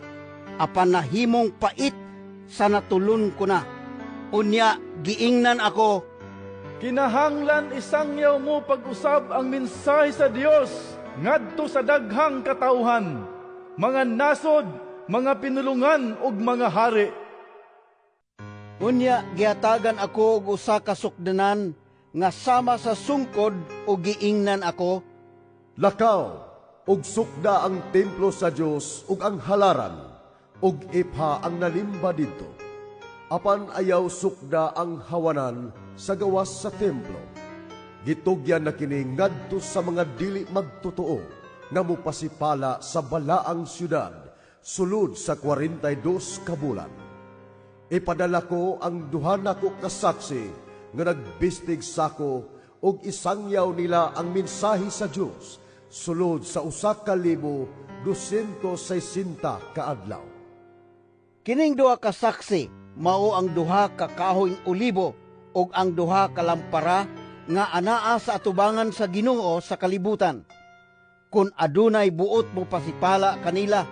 C: apan nahimong pait sa natulon ko na. Unya giingnan ako,
L: "Kinahanglan isangyaw mo pag-usab ang mensahe sa Dios ngadto sa daghang katawhan, mga nasod, mga pinulongan ug mga hari."
C: Unya gihatagan ako og usa ka sukdanan nga sama sa sungkod ug giingnan ako,
B: "Lakaw ug sukda ang templo sa Dios ug ang halaran ug ipha ang nalimba didto. Apan ayaw sukda ang hawanan sa gawas sa templo. Gitugyan na kini ngadto sa mga dili magtotoo nga mopasipala sa balaang syudad sulod sa 42 ka bulan. Ipadala ko ang duha nako ka saksi nga nagbistig sako ug isangyaw nila ang mensahe sa Dios sulod sa 1,260 ka adlaw."
C: Kining duha ka saksi mao ang duha ka kahoyng olibo ug ang duha ka lampara nga anaa sa atubangan sa Ginoo sa kalibutan. Kun adunay buot mo pasipala kanila,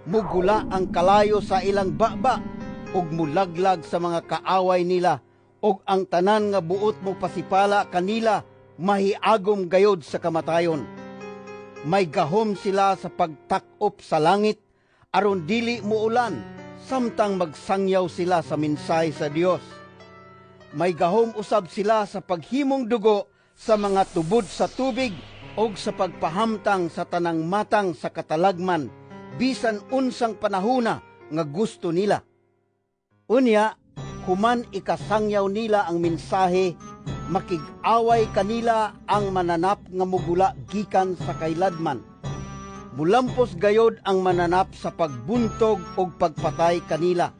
C: mugula ang kalayo sa ilang baba ug mulaglag sa mga kaaway nila, ug ang tanan nga buot mo pasipala kanila mahiagom gayod sa kamatayon. May gahom sila sa pagtak-op sa langit aron dili muulan samtang magsangyaw sila sa mensahe sa Dios. May gahom usab sila sa paghimong dugo sa mga tubod sa tubig ug sa pagpahamtang sa tanang matang sa katalagman bisan unsang panahona nga gusto nila. Unya, human ikasangyaw nila ang mensahe, makig-away kanila ang mananap nga mugula gikan sa kailadman. Mulampos gayod ang mananap sa pagbuntog ug pagpatay kanila.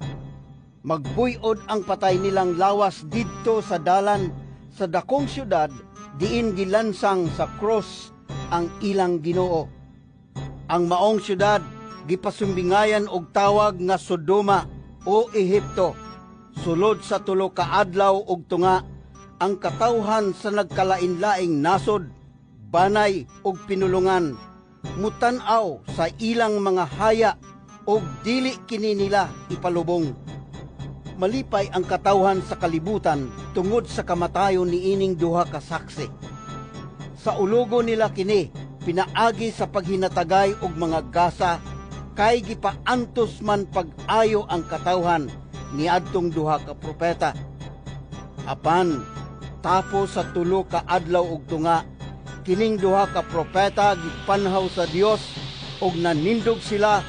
C: Magbuyod ang patay nilang lawas didto sa dalan sa dakong syudad diin gilansang sa krus ang ilang Ginoo. Ang maong syudad gipasumbingayan og tawag nga Sodoma o Ehipto. Sulod sa 3 ka adlaw ug tunga ang katawhan sa nagkalain-laing nasod, banay ug pinulongan mutan-aw sa ilang mga haya ug dili kini nila ipalubong. Malipay ang katawhan sa kalibutan tungod sa kamatayon niining duha ka saksi. Sa ulugo nila kini pinaagi sa paghinatagay og mga gasa, kay gipaantos man pag-ayo ang katawhan niadtong duha ka propeta. Apan tapos sa 3 ka adlaw ug tunga, kining duha ka propeta gipanhaw sa Dios ug nanindog sila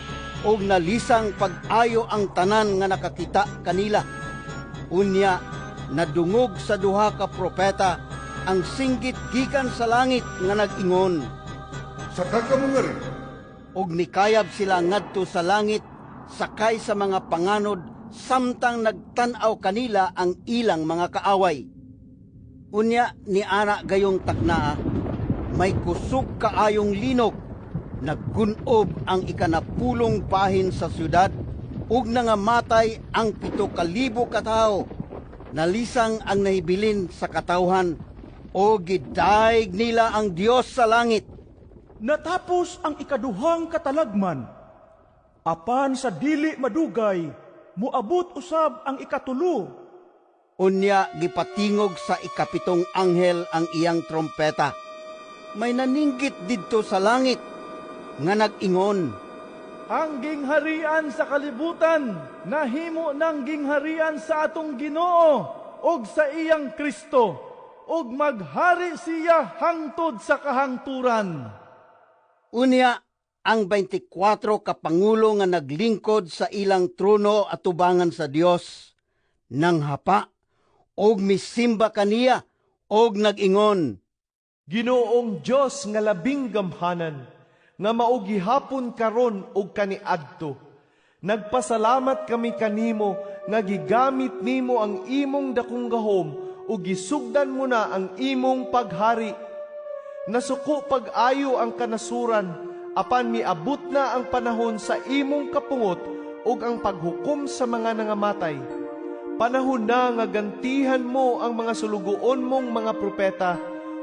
C: ug nalisang pag-ayo ang tanan nga nakakita kanila. Unya nadungog sa duha ka propeta ang singgit gikan sa langit nga nag-ingon,
I: "Saka ka mongari!"
C: Ug mikayab sila ngadto sa langit sakay sa mga panganod samtang nagtan-aw kanila ang ilang mga kaaway. Unya ni ana gayong taknaa, may kusog kaayong linog, naggunob ang 10 bahin sa syudad ug nangamatay ang 7,000 ka tawo. Nalisang ang nahibilin sa katawhan o gidaig nila ang Dios sa langit.
N: Natapos ang ikaduhang katalagman. Apan sa dili madugay, moabot usab ang ikatulo.
C: Unya gipatingog sa 7 anghel ang iyang trompeta. May naninggit didto sa langit nga nag-ingon,
L: "Ang gingharian sa kalibutan nahimo ng gingharian sa atong Ginoo ug sa iyang Kristo, ug maghari siya hangtod sa kahangturan."
C: Unya ang 24 ka pangulo nga naglingkod sa ilang trono atubangan sa Dios nanghapa og misimba kaniya og nag-ingon,
H: "Ginoong Dios nga labing gamhanan, nga mao gihapon karon ug kaniadto, nagpasalamat kami kanimo nga gigamit nimo ang imong dakong gahom ug gisugdan mo na ang imong paghari. Nasuko pag-ayo ang kanasuran, apan miabot na ang panahon sa imong kapungot ug ang paghukom sa mga nangamatay. Panahon na nga gantihan mo ang mga sulugoon mong mga propeta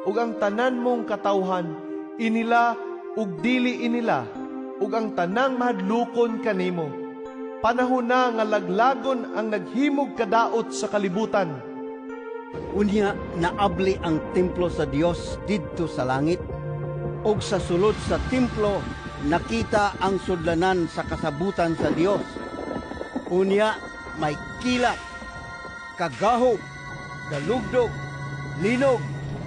H: ug ang tanan mong katawhan, inila ug dili inila, ug ang tanang mahadlokon kanimo, Panahon na nga laglagon ang naghimog kadaot sa kalibutan.
C: Unya naabli ang templo sa Dios didto sa langit, ug sa sulod sa templo nakita ang sudlanan sa kasabutan sa Dios. Unya may kilat, kagahom, dalugdog, linog,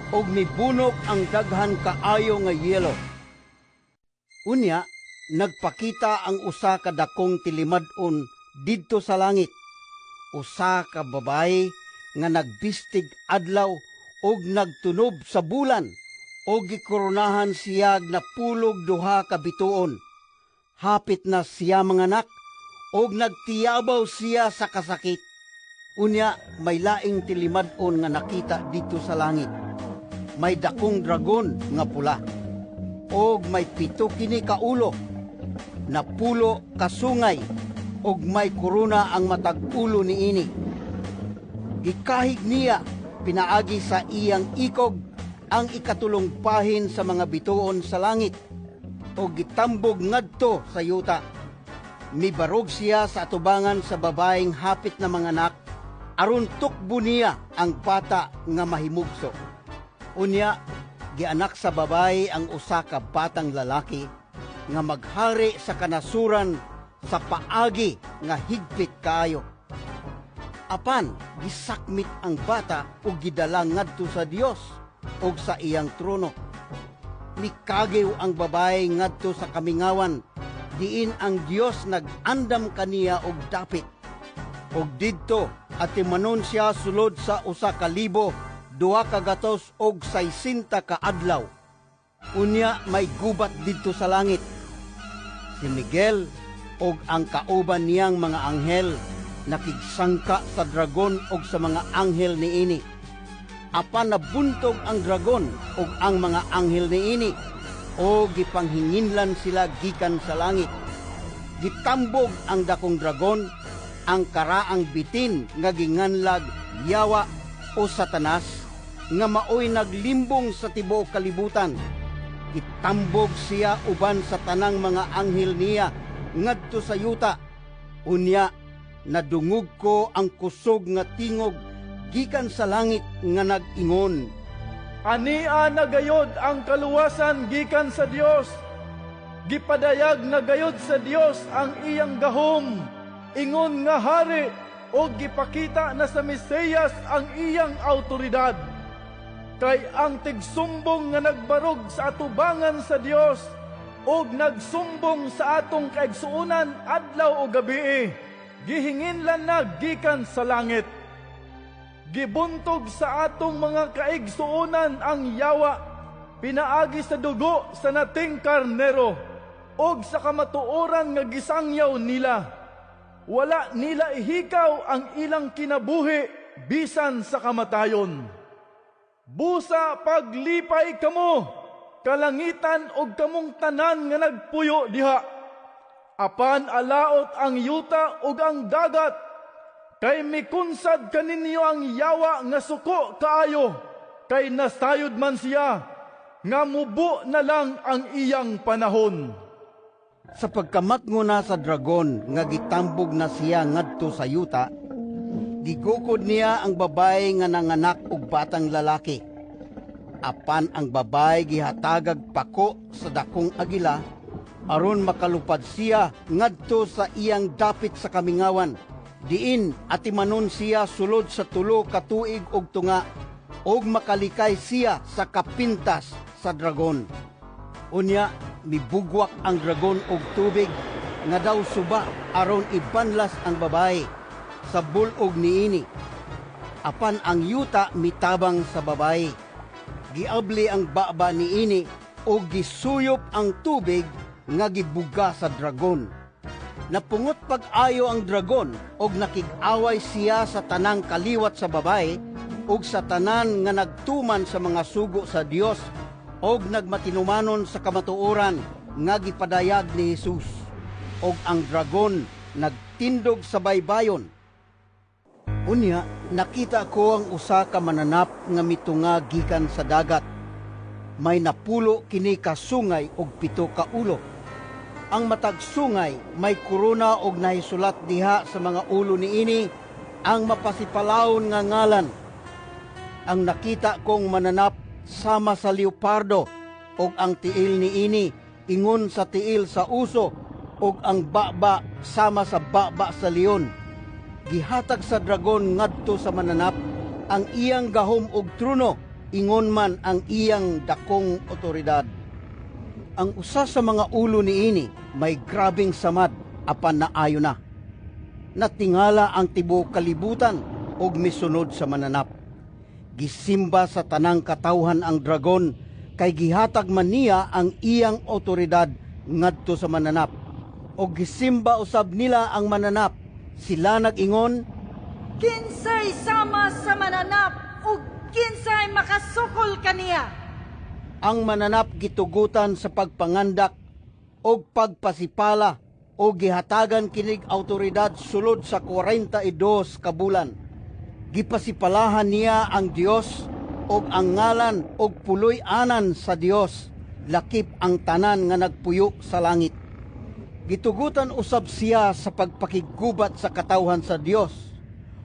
C: ug mibunok ang daghan kaayo nga yelo. Unya nagpakita ang usa ka dakong tilimad-on didto sa langit, usa ka babayi nga nagbistig adlaw ug nagtunob sa bulan, ug gikoronahan siyag napulog 2 ka bituon. Hapit na siya manganak, ug nagtiyabaw siya sa kasakit. Unya may laing tilimad-on nga nakita didto sa langit. May dakong dragon nga pula, ug may 7 kini ka ulo, 10 ka sungay, ug may korona ang matag ulo niini. Gikahig niya pinaagi sa iyang ikog ang ikatulong bahin sa mga bituon sa langit, ug gitambog ngadto sa yuta. Mibarog siya sa atubangan sa babaeng hapit na manganak, aron tukbo niya ang bata nga mahimugso. Unya, gianak sa babae ang usa ka batang lalaki nga maghari sa kanasuran sa paagi nga higpit kaayo. Apan gisakmit ang bata ug gidala ngadto sa Dios ug sa iyang trono. Mikagiw ang babae ngadto sa kamingawan, diin ang Dios nag-andam kaniya og dapit. Ug didto atimanon siya sulod sa 1,260 ka adlaw. Unya may gubat didto sa langit. Si Miguel ug ang kauban niyang mga anghel nakigsangka sa dragon ug sa mga anghel niini. Apan nabuntog ang dragon ug ang mga anghel niini, o gipanghinginlan sila gikan sa langit. Gitambog ang dakong dragon, ang karaang bitin nga ginganlag Yawa o Satanas, nga maoy naglimbong sa tibuok kalibutan. Gitambog siya uban sa tanang mga anghel niya ngadto sa yuta. Unya nadungog ko ang kusog nga tingog gikan sa langit nga nag-ingon,
L: Ania na gayod ang kaluwasan gikan sa Dios. Gipadayag na gayod sa Dios ang iyang gahom, ingon nga hari, ug gipakita na sa Mesiyas ang iyang autoridad. Kay ang tigsumbong nga nagbarog sa atubangan sa Dios ug nagsumbong sa atong kaigsuonan adlaw o gabii, gihinginlan na gikan sa langit. Gibuntog sa atong mga kaigsuonan ang yawa, pinaagi sa dugo sa nating karnero, ug sa kamatuoran nga gisangyaw nila. Wala nila ihikaw ang ilang kinabuhi bisan sa kamatayon. Busa paglipay kamo, kalangitan og kamong tanan nga nagpuyo diha. Apan alaot ang yuta ug ang dagat, kay mikunsad kaninyo ang yawa nga suko kaayo, kay nasayod man siya, nga mubo na lang ang iyang panahon.
C: Sa pagkamatngo na sa dragon nga gitambog na siya ngadto sa yuta, gigukod niya ang babae nga nanganak og batang lalaki. Apan ang babae gihatagag pako sa dakong agila, aron makalupad siya ngadto sa iyang dapit sa kamingawan, diin atimanon siya sulod sa 3 ka tuig og tunga, ug makalikay siya sa kapintas sa dragon. Unya mibugwak ang dragon og tubig nga daw suba aron ibanlas ang babae sa bul-og niini. Apan ang yuta mitabang sa babae. Giabli ang baba niini ug gisuyop ang tubig nga gibuga sa dragon. Napungot pag-ayo ang dragon ug nakig-away siya sa tanang kaliwat sa babae ug sa tanan nga nagtuman sa mga sugo sa Dios og nagmatinumanon sa kamatuoran nga gipadayag ni Jesus. Og ang dragon nagtindog sa baybayon. Unya, nakita ko ang usa ka mananap nga mitunga gikan sa dagat. May 10 kini ka sungay og 7 ka ulo. Ang matag sungay may korona og nahisulat diha sa mga ulo niini ang mapasipalawon nga ngalan. Ang nakita kong mananap sama sa leopardo, ug ang tiil niini ingon sa tiil sa uso, ug ang baba sama sa baba sa leon. Gihatag sa dragon ngadto sa mananap ang iyang gahom ug trono, ingon man ang iyang dakong otoridad. Ang usa sa mga ulo niini may grabeng samad, apan naayo na. Natingala ang tibuok kalibutan ug misunod sa mananap. Gisimba sa tanang katawhan ang dragon kay gihatag man niya ang iyang otoridad ngadto sa mananap. Og gisimba usab nila ang mananap. Sila nag-ingon,
P: "Kinsay sama sa mananap ug kinsay makasukol kaniya?"
C: Ang mananap gitugutan sa pagpangandak og pagpasipala o gihatagan kinig autoridad sulod sa 42 ka bulan. Gipasipalahan niya ang Dios og ang ngalan og puloy-anan sa Dios, lakip ang tanan nga nagpuyo sa langit. Gitugutan usab siya sa pagpakiggubat sa katawhan sa Dios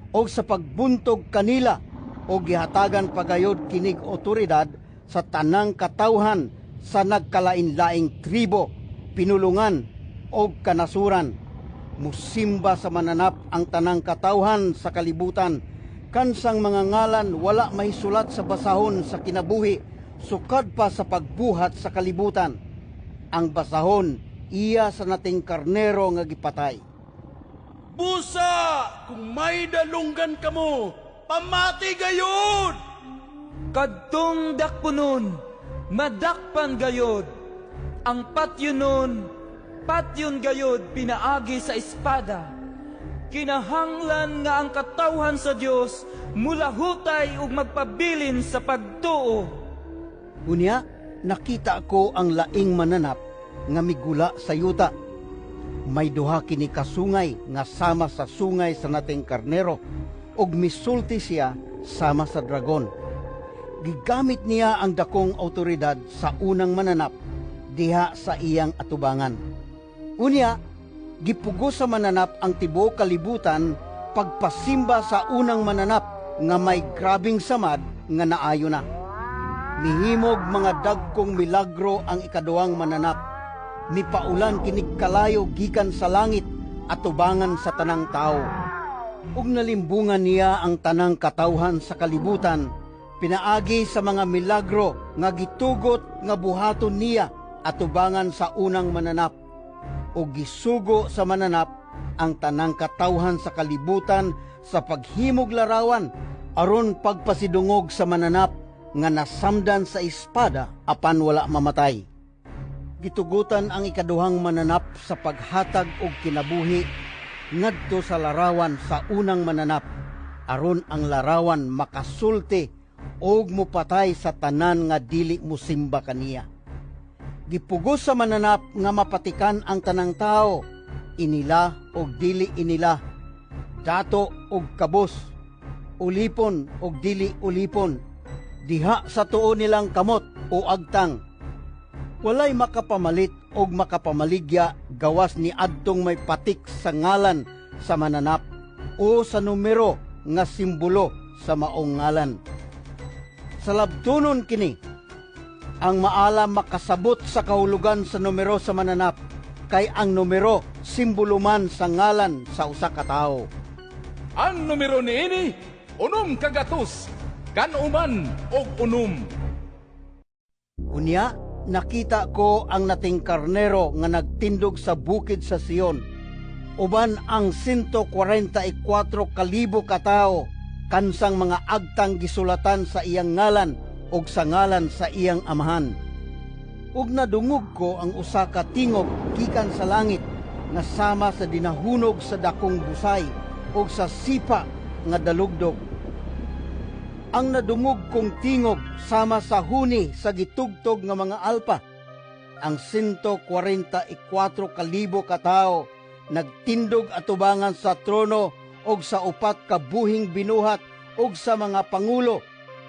C: og sa pagbuntog kanila, og gihatagan pagayod kinig otoridad sa tanang katawhan sa nagkalain-laing tribo, pinulungan og kanasuran. Musimba sa mananap ang tanang katawhan sa kalibutan, kansang mga ngalan wala mahisulat sa basahon sa kinabuhi sukad pa sa pagbuhat sa kalibutan. Ang basahon iya sa nating karnero nga gipatay.
D: Busa, kung may dalunggan kamo, pamati gayud!
Q: Kadtong dakpunon, madakpan gayod. Ang patyonon, patyon gayod pinaagi sa espada. Kinahanglan nga ang katawhan sa Dios mulahutay ug magpabilin sa pagtuo.
C: Unya, nakita ko ang laing mananap nga migula sa yuta. May duha kini kasungay nga sama sa sungay sa nating karnero, ug misulti siya sama sa dragon. Gigamit niya ang dakong autoridad sa unang mananap diha sa iyang atubangan. Unya, gipugos sa mananap ang tibuok kalibutan pagpasimba sa unang mananap nga may grabeng samad nga naayo na. Mihimog mga dagkong milagro ang ikaduhang mananap. Mipaulan kinig kalayo gikan sa langit atubangan sa tanang tao. Ug nalimbungan niya ang tanang katawhan sa kalibutan pinaagi sa mga milagro nga gitugot nga buhaton niya atubangan sa unang mananap. Ug gisugo sa mananap ang tanang katawhan sa kalibutan sa paghimog larawan aron pagpasidungog sa mananap nga nasamdan sa espada apan wala mamatay. Gitugutan ang ikaduhang mananap sa paghatag og kinabuhi ngadto sa larawan sa unang mananap aron ang larawan makasulti og mopatay sa tanan nga dili mosimba kaniya. Gipugos sa mananap nga mapatikan ang tanang tao, inila og dili inila, dato og kabos, ulipon og dili ulipon, diha sa tuo nilang kamot o agtang. Walay makapamalit og makapamaligya gawas ni adtong may patik sa ngalan sa mananap o sa numero nga simbolo sa maong ngalan. Salabtonon kini, ang maala makasabot sa kahulugan sa numero sa mananap, kay ang numero simbolo man sa ngalan sa usa ka tawo.
E: Ang numero niini 600 kanuman og 6.
C: Unya, nakita ko ang nating karnero nga nagtindog sa bukid sa Sion, uban ang 144,000 ka tawo kansang mga agtang gisulatan sa iyang ngalan og sa ngalan sa iyang amahan. Ug nadungog ko ang usa ka tingog gikan sa langit nga sama sa dinahunog sa dakong busay ug sa sipa nga dalugdog. Ang nadungog kong tingog sama sa huni sa gitugtog nga mga alpa. Ang 144,000 ka tawo nagtindog atubangan sa trono og sa upat ka buhing binuhat og sa mga pangulo.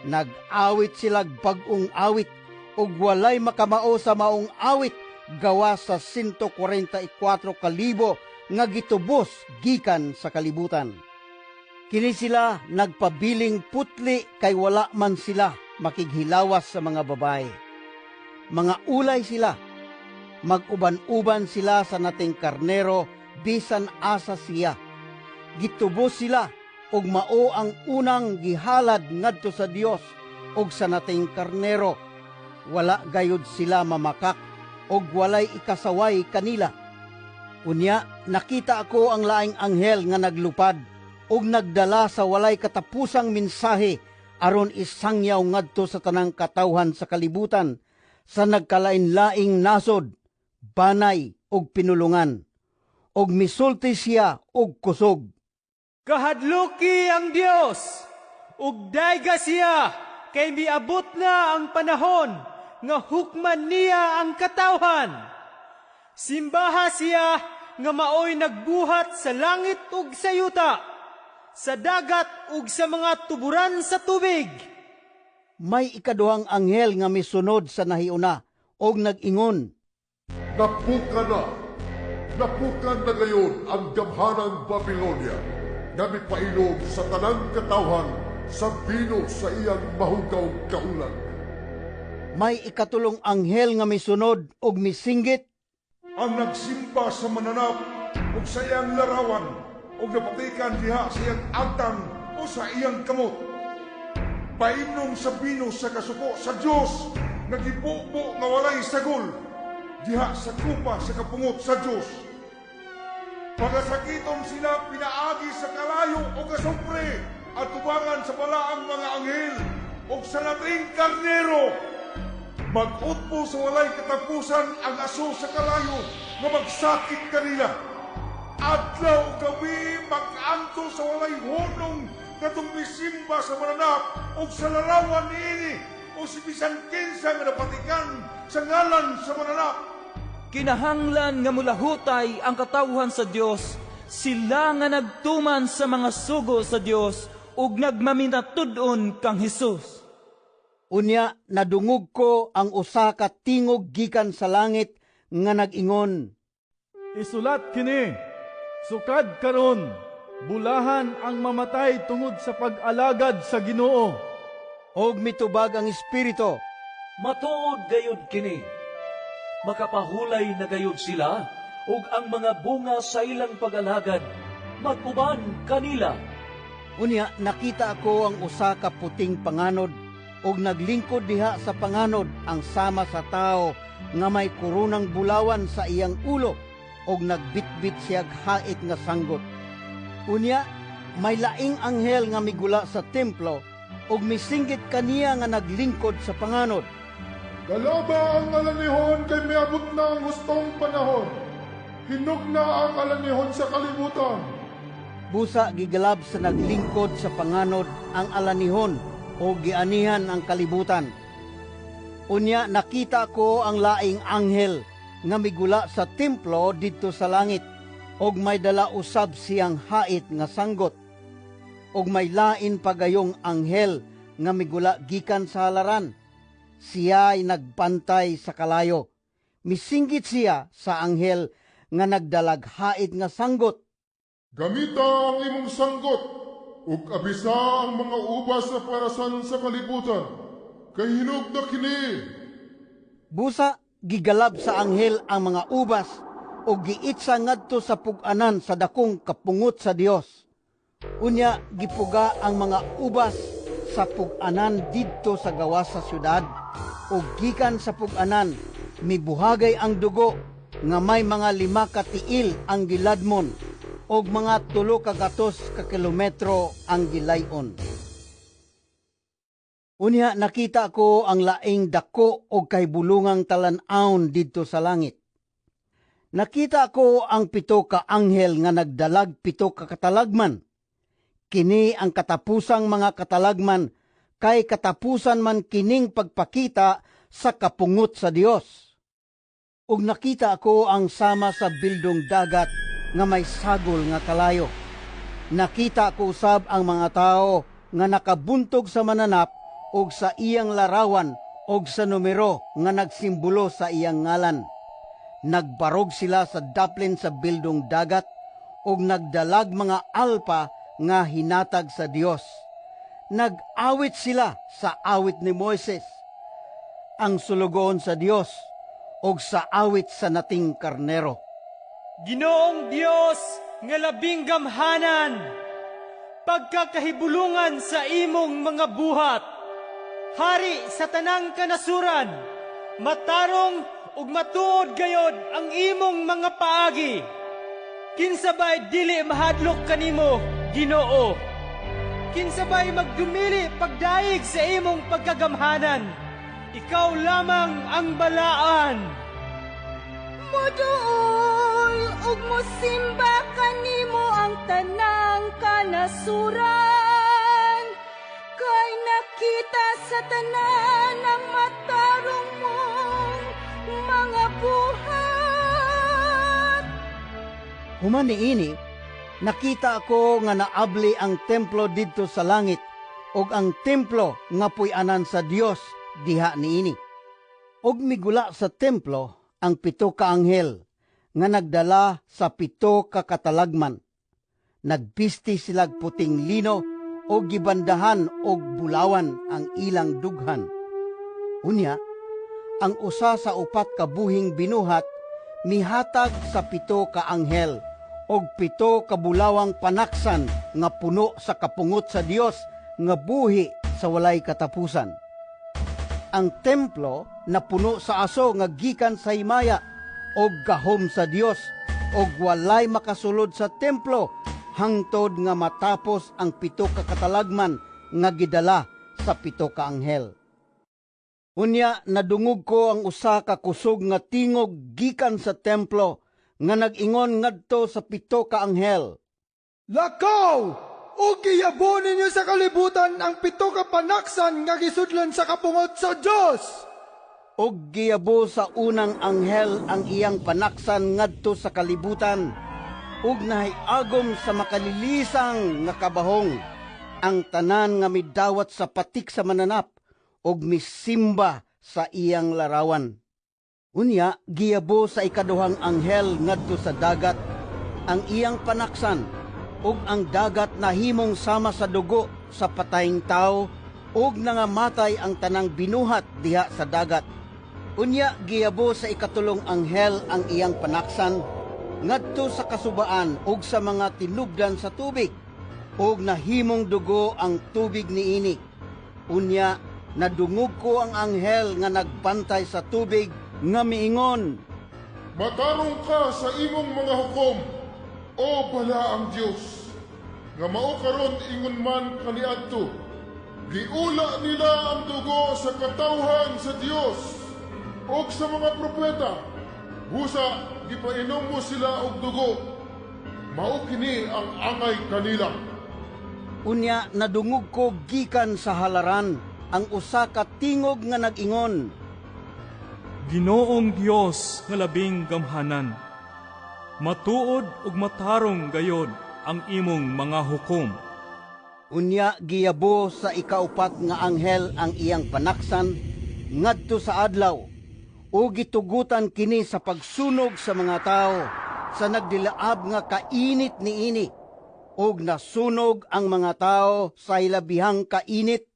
C: Nag-awit sila bag-ong awit ug walay makamao sa maong awit gawas sa 144,000 nga gitubos gikan sa kalibutan. Kini sila nagpabiling putli kay wala man sila makighilawas sa mga babae. Mga ulay sila. Mag-uban-uban sila sa nating karnero bisan asa siya. Gitubos sila og mao ang unang gihalad ngadto sa Dios og sa nating karnero. Wala gayud sila mamakak og walay ikasaway kanila. Unya nakita ako ang laing anghel nga naglupad og nagdala sa walay katapusang mensahe aron isangyaw ngadto sa tanang katawhan sa kalibutan sa nagkalain-laing nasod, banay ug pinulungan. Og misulti siya og kusog.
R: Kahadluki ang Dios ug dayga siya kay miabot na ang panahon nga hukman niya ang katawhan. Simbaha siya nga maoy nagbuhat sa langit ug sa yuta, sa dagat ug sa mga tuburan sa tubig.
C: May ikaduhang anghel nga misunod sa nahiuna og nag-ingon,
I: Napukan na! Napukan na gayon ang gamhanang Babilonia nga mipainom sa tanang katawhan sa bino sa iyang mahugaw kaulag.
C: May ikatulong anghel nga misunod og misinggit,
O: Ang nagsimba sa mananap ug sa iyang larawan ug napatikan diha sa iyang agtang o sa iyang kamot, paimnon sa bino sa kasuko sa Dios nga gibubo nga walay sagol diha sa kupa sa kapungot sa Dios. Pagasakiton sila pinaagi sa kalayo o kasupre at tubangan sa balaang mga anghel o sa nating karnero. Mag-utbo sa walay katapusan ang aso sa kalayo nga magsakit kanila. Adlaw ug gabi mag-anto sa walay hunong katong misimba sa mananap ug sa larawan niini o si bisan kinsa nga napatikan sa ngalan sa mananap.
Q: Kinahanglan nga mulahutay ang katawhan sa Dios, sila nga nagtuman sa mga sugo sa Dios ug nagmaminatud-on kang Hesus.
C: Unya nadungog ko ang usa ka tingog gikan sa langit nga nag-ingon,
L: Isulat kini, sukad karon, bulahan ang mamatay tungod sa pag-alagad sa Ginoo.
C: Og mitubag ang Espiritu,
F: Matuod gayud kini. Makapahulay na gayud sila ug ang mga bunga sa ilang pag-alagad mag-uban kanila.
C: Unya nakita ako ang usa ka puting panganod ug naglingkod diha sa panganod ang sama sa tawo nga may koronang bulawan sa iyang ulo ug nagbitbit siyag hait nga sanggot. Unya may laing anghel nga migula sa templo ug misinggit kaniya nga naglingkod sa panganod.
I: Galaba ang alanihon kay miabot na ang hustong panahon. Hinog na ang alanihon sa kalibutan.
C: Busa gigalab sa naglingkod sa panganod ang alanihon o gianihan ang kalibutan. Unya nakita ko ang laing anghel nga migula sa templo didto sa langit og may dala usab siyang hait nga sanggot. Og may lain pagayong anghel nga migula gikan sa halaran. Siya ay nagbantay sa kalayo. Misinggit siya sa anghel nga nagdalag hait nga sanggot.
I: Gamita ang imong sanggot ug abisa ang mga ubas sa parasan sa kalibutan, kay hinog na kini.
C: Busa gigalab sa anghel ang mga ubas ug giitsa ngadto sa pug-anan sa dakong kapungot sa Dios. Unya gipuga ang mga ubas sa pug-anan didto sa gawas sa syudad, ug gikan sa pug-anan mibuhagay ang dugo nga may mga 5 ka tiil ang giladmon ug mga 300 ka kilometro ang gilay-on. Unya nakita ko ang laing dako og kahibulungang talan-awon didto sa langit. Nakita ko ang 7 ka anghel nga nagdalag 7 ka katalagman. Kini ang katapusang mga katalagman, kay katapusan man kining pagpakita sa kapungot sa Dios. Ug nakita ko ang sama sa bildong dagat nga may sagol nga kalayo. Nakita ko usab ang mga tawo nga nakabuntog sa mananap og sa iyang larawan og sa numero nga nagsimbolo sa iyang ngalan. Nagbarog sila sa daplin sa bildong dagat ug nagdalag mga alpa nga hinatag sa Dios. Nag-awit sila sa awit ni Moises, ang sulugoon sa Dios, ug sa awit sa Nating Karnero.
R: Ginoong Dios nga labing gamhanan, pagkakahibulungan sa imong mga buhat, hari sa tanang kanasuran, matarong ug matuod gayod ang imong mga paagi. Kinsa bay dili mahadlok kanimo, Ginoo? Kinsa bay magdumili pagdayeg sa imong pagkagamhanan? Ikaw lamang ang balaan.
G: Moduol ug mosimba kanimo ang tanang kanasuran, kay nakita sa tanan ang matarong mong mga buhat.
C: Human niini, nakita ko nga naabli ang templo didto sa langit ug ang templo nga puy-anan sa Dios diha niini. Ug migula sa templo ang 7 ka anghel nga nagdala sa 7 ka katalagman. Nagbisti silag puting lino ug gibandahan og bulawan ang ilang dughan. Unya, ang usa sa 4 ka buhing binuhat mihatag sa 7 ka anghel og 7 ka bulawang panaksan nga puno sa kapungot sa Dios nga buhi sa walay katapusan. Ang templo napuno sa aso nga gikan sa himaya og gahom sa Dios, og walay makasulod sa templo hangtod nga matapos ang 7 ka katalagman nga gidala sa 7 ka anghel. Unya nadungog ko ang usa ka kusog nga tingog gikan sa templo nga nag-ingon ngadto sa 7 ka anghel,
K: Lakaw! Ug giyabo ninyo sa kalibutan ang 7 ka panaksan nga gisudlan sa kapungot sa Dios.
C: Ug giyabo sa unang anghel ang iyang panaksan ngadto sa kalibutan, ug nahiagom sa makalilisang nga kabahong ang tanan nga midawat sa patik sa mananap ug misimba sa iyang larawan. Unya giyabo sa ikaduhang anghel ngadto sa dagat ang iyang panaksan, ug ang dagat nahimong sama sa dugo sa patayng tawo, ug nangamatay ang tanang binuhat diha sa dagat. Unya giyabo sa ikatulong anghel ang iyang panaksan ngadto sa kasubaan ug sa mga tinubdan sa tubig, ug nahimong dugo ang tubig niini. Unya nadungog ko ang anghel nga nagbantay sa tubig nga miingon,
I: Matarong ka sa imong mga hukom, o balaang Dios, nga mao karon ingon man kaniadto. Giula nila ang dugo sa katawhan sa Dios ug sa mga propeta. Busa gipainom mo sila og dugo. Mao kini ang angay kanila.
C: Unya nadungog ko gikan sa halaran ang usa ka tingog nga nag-ingon,
S: Ginoong Dios nga labing gamhanan, matuod ug matarong gayod ang imong mga hukom.
C: Unya giyabo sa ikaupat nga anghel ang iyang panaksan ngadto sa adlaw, ug gitugutan kini sa pagsunog sa mga tawo sa nagdilaab nga kainit niini, ug nasunog ang mga tawo sa ilabihang kainit,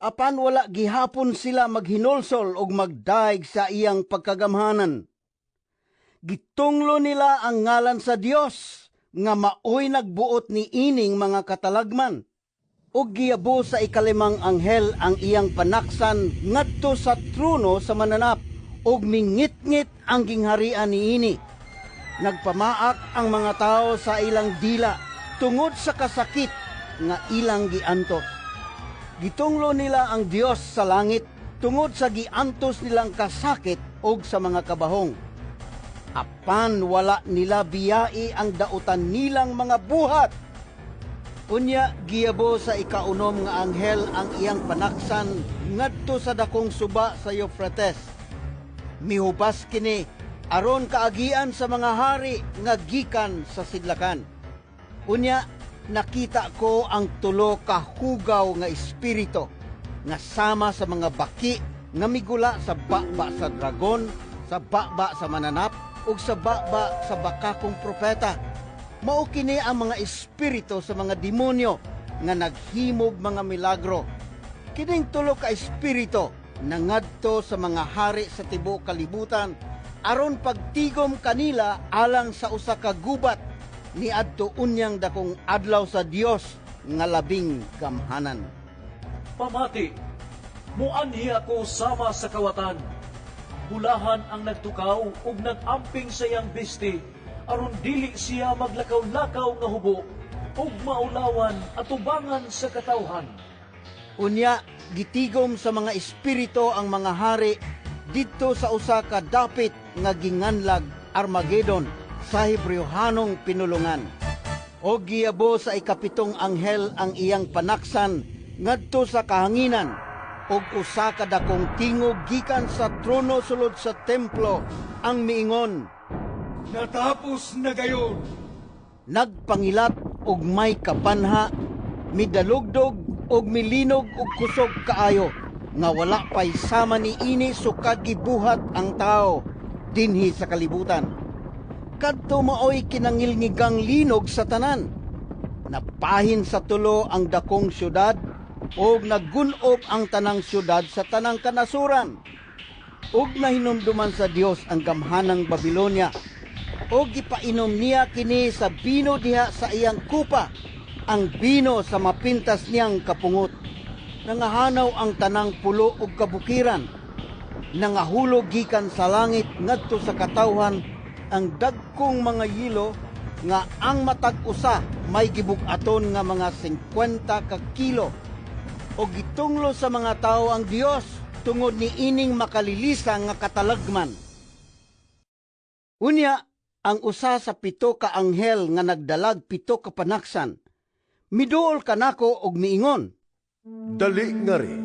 C: apan wala gihapon sila maghinulsol ug magdaig sa iyang pagkagamhanan. Gitunglo nila ang ngalan sa Dios nga maoy nagbuot ni ining mga katalagman. Ug giyabo sa ikalimang anghel ang iyang panaksan ngadto sa trono sa mananap, ug mingitngit ang gingharian niini. Nagpamaak ang mga tawo sa ilang dila tungod sa kasakit nga ilang giantos. Gitunglo nila ang Dios sa langit tungod sa giantos nilang kasakit ug sa mga kabahong. Apan wala nila biyai ang dautan nilang mga buhat. Unya giyabo sa ikaunom nga anghel ang iyang panaksan ngadto sa dakong suba sa Euphrates. Mihubas kini aron kaagian sa mga hari nga gikan sa sidlakan. Unya nakita ko ang 3 ka hugaw nga espiritu nga sama sa mga baki nga migula sa baba sa dragon, sa baba sa mananap, ug sa baba sa bakakong propeta. Mao kini ang mga espiritu sa mga demonyo nga naghimog mga milagro. Kining tulo ka espiritu nangadto sa mga hari sa tibuok kalibutan aron pagtigom kanila alang sa usa ka gubat niadto unyang dakong adlaw sa Dios nga labing gamhanan.
F: Pamati, muanhi ako sama sa kawatan. Bulahan ang nagtukaw ug nag-amping sa iyang bisti aron dili siya maglakaw-lakaw nga hubo ug maulawan atubangan sa katawhan.
C: Unya gitigom sa mga espiritu ang mga hari didto sa usa ka dapit nga ginganlag Armageddon sa Hebreohanong pinulungan. O giyabo sa ikapitong anghel ang iyang panaksan ngadto sa kahanginan, ug usa ka dakong tingog gikan sa trono sulod sa templo ang miingon,
O: "Natapos na gayon!"
C: Nagpangilat og may kapanha, midalugdog og milinog og kusog kaayo nga wala pay sama niini sukad gibuhat ang tao dinhi sa kalibutan. Kadto maoy kinangilngigang linog sa tanan. Napahin sa tulo ang dakong syudad ug naggun-ob ang tanang syudad sa tanang kanasuran. Ug nahinumduman sa Dios ang gamhanang Babilonia, ug gipainom niya kini sa bino diha sa iyang kupa, ang bino sa mapintas niyang kapungot. Nangahanaw ang tanang pulo ug kabukiran. Nangahulog gikan sa langit ngadto sa katawhan ang dagkong mga yelo nga ang matag usa may gibug-aton nga mga 50 ka kilo. O gitunglo sa mga tawo ang Dios tungod ni ining makalilisa nga katalagman. Unya, ang usa sa 7 ka anghel nga nagdalag 7 ka panaksan, miduol kanako og miingon,
B: "Dali ngari,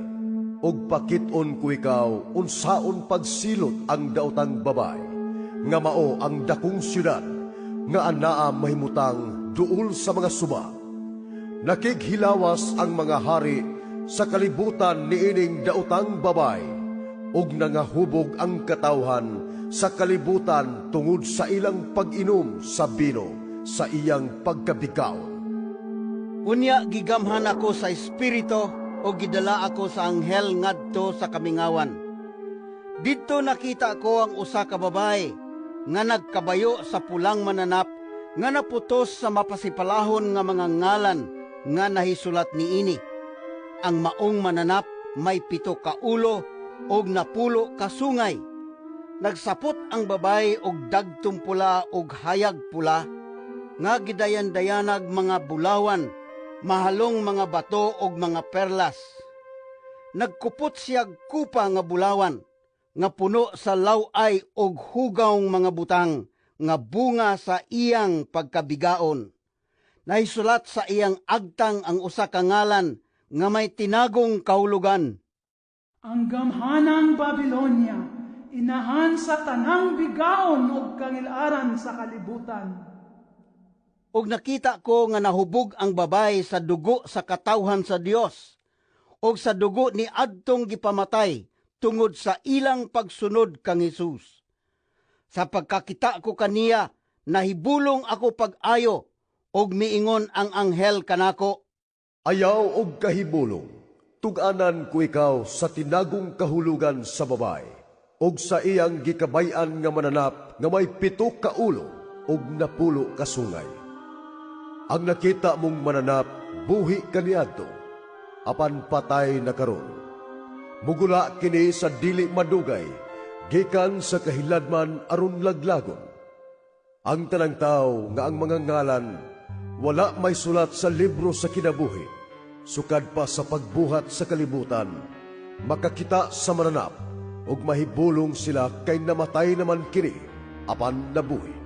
B: og pakit-on ko ikaw unsaon pagsilot ang daotang babay, nga mao ang dakong syudad, nga anaa mahimutang duol sa mga suba. Nakighilawas ang mga hari sa kalibutan niining daotang babay, ug nangahubog ang katawhan sa kalibutan tungod sa ilang pag-inom sa bino sa iyang pagkabigaon."
C: Unya gigamhan ako sa espiritu o gidala ako sa anghel ngadto sa kamingawan. Didto nakita ko ang usa ka babae nga nagkabayo sa pulang mananap nga naputos sa mapasipalahon nga mga ngalan nga nahisulat niini. Ang maong mananap may 7 ka ulo og 10 ka sungay. Nagsapot ang babae og dagtong pula og hayag pula, nga gidayan-dayanag mga bulawan, mahalong mga bato og mga perlas. Nagkupot siyag kupa nga bulawan, nga puno sa laway og hugawng mga butang, nga bunga sa iyang pagkabigaon. Nahisulat sa iyang agtang ang usa ka ngalan nga may tinagong kahulugan.
G: Ang gamhanang Babilonia, inahan sa tanang bigaon ug kangilaran sa kalibutan.
C: Og nakita ko nga nahubog ang babae sa dugo sa katawhan sa Dios, og sa dugo ni adtong gipamatay tungod sa ilang pagsunod kang Hesus. Sa pagkakita ko kaniya, nahibulong ako pag-ayo, og miingon ang anghel kanako,
B: "Ayaw og kahibulong, tug-anan ko ikaw sa tinagong kahulugan sa babae, og sa iyang gikabay-an nga mananap nga may 7 ka ulo og 10 ka sungay. Ang nakita mong mananap buhi kaniadto, apan patay na karon. Mugula kini sa dili madugay, gikan sa kahiladman aron laglagon. Ang tanang tawo nga ang mga ngalan wala may sulat sa libro sa kinabuhi, sukad pa sa pagbuhat sa kalibutan, makakita sa mananap, ug mahibulong sila kay namatay naman kini, apan nabuhi.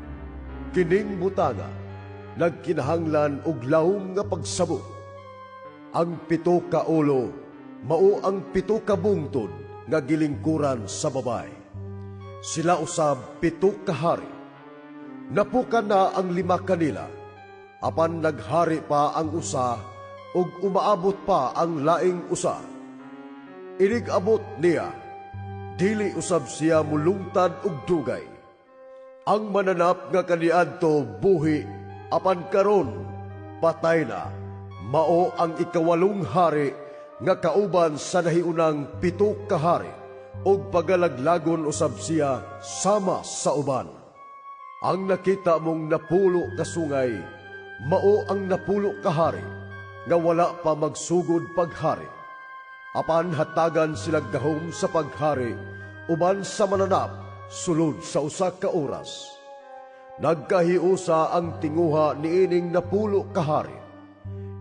B: Kining butanga nagkinahanglan og lawom nga pagsabot. Ang 7 ka ulo mao ang 7 ka bungtod nga gilingkuran sa babae. Sila usab 7 ka hari. Napukan na ang 5 kanila, apan naghari pa ang usa ug umaabot pa ang laing usa. Inig-abot niya, dili usab siya mulungtad og dugay. Ang mananap nga kaniadto buhi apan karon patay na, mao ang ikawalong hari nga kauban sa nahiunang pito ka hari, ug pagalaglagon usab siya sama sa uban. Ang nakita mong 10 ka sungay mao ang 10 ka hari nga wala pa magsugod paghari. Apan hatagan sila gahom sa paghari uban sa mananap sulod sa usa ka oras. Nagkahiusa ang tinguha niining 10 ka hari.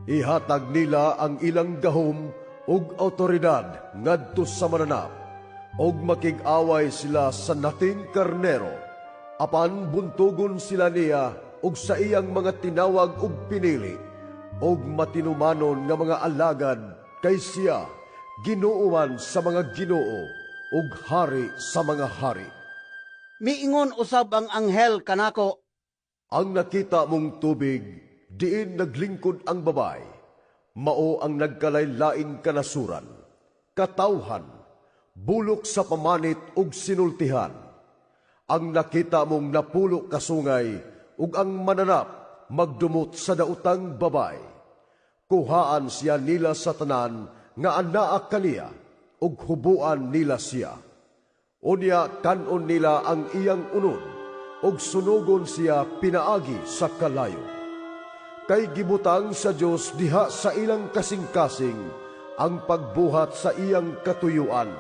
B: Ihatag nila ang ilang gahom ug awtoridad ngadto sa mananap, ug makig-away sila sa Nating Karnero. Apan buntugon sila niya ug sa iyang mga tinawag ug pinili, ug matinumanon nga mga alagad, kay siya Ginoo man sa mga ginoo ug hari sa mga hari.
C: Miingon usab ang anghel kanako,
B: Ang nakita mong tubig, diin naglingkod ang babay, mao ang nagkalain-laing kanasuran, katawhan, bulok sa pamanit ug sinultihan. Ang nakita mong 10 ka sungay ug ang mananap magdumot sa daotang babay. Kuhaan siya nila sa tanan nga anaa kaniya ug hubuan nila siya. Unya kan-on nila ang iyang unod ug sunugon siya pinaagi sa kalayo. Kay gibutang sa Dios diha sa ilang kasing-kasing ang pagbuhat sa iyang katuyuan,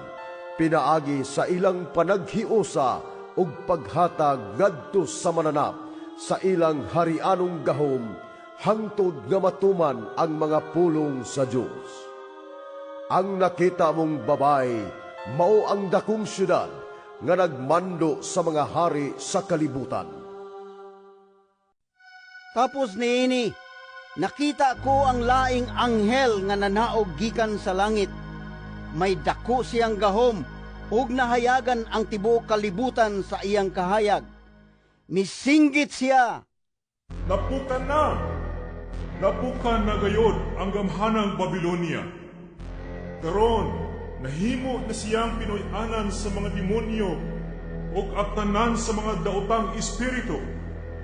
B: pinaagi sa ilang panaghiusa ug paghatag ngadto sa mananap sa ilang harianong gahom, hangtod nga matuman ang mga pulong sa Dios. Ang nakita mong babay mao ang dakong syudad nga nagmando sa mga hari sa kalibutan.
C: Tapos niini, nakita ko ang laing anghel nga nanaog gikan sa langit. May dako siyang gahom ug nahayagan ang tibuok kalibutan sa iyang kahayag. Misinggit siya,
O: Napukan na! Napukan na gayod ang gamhanang Babilonia. Karon, nahimo na siyang pinuy-anan sa mga demonyo ug abtanan sa mga daotang espiritu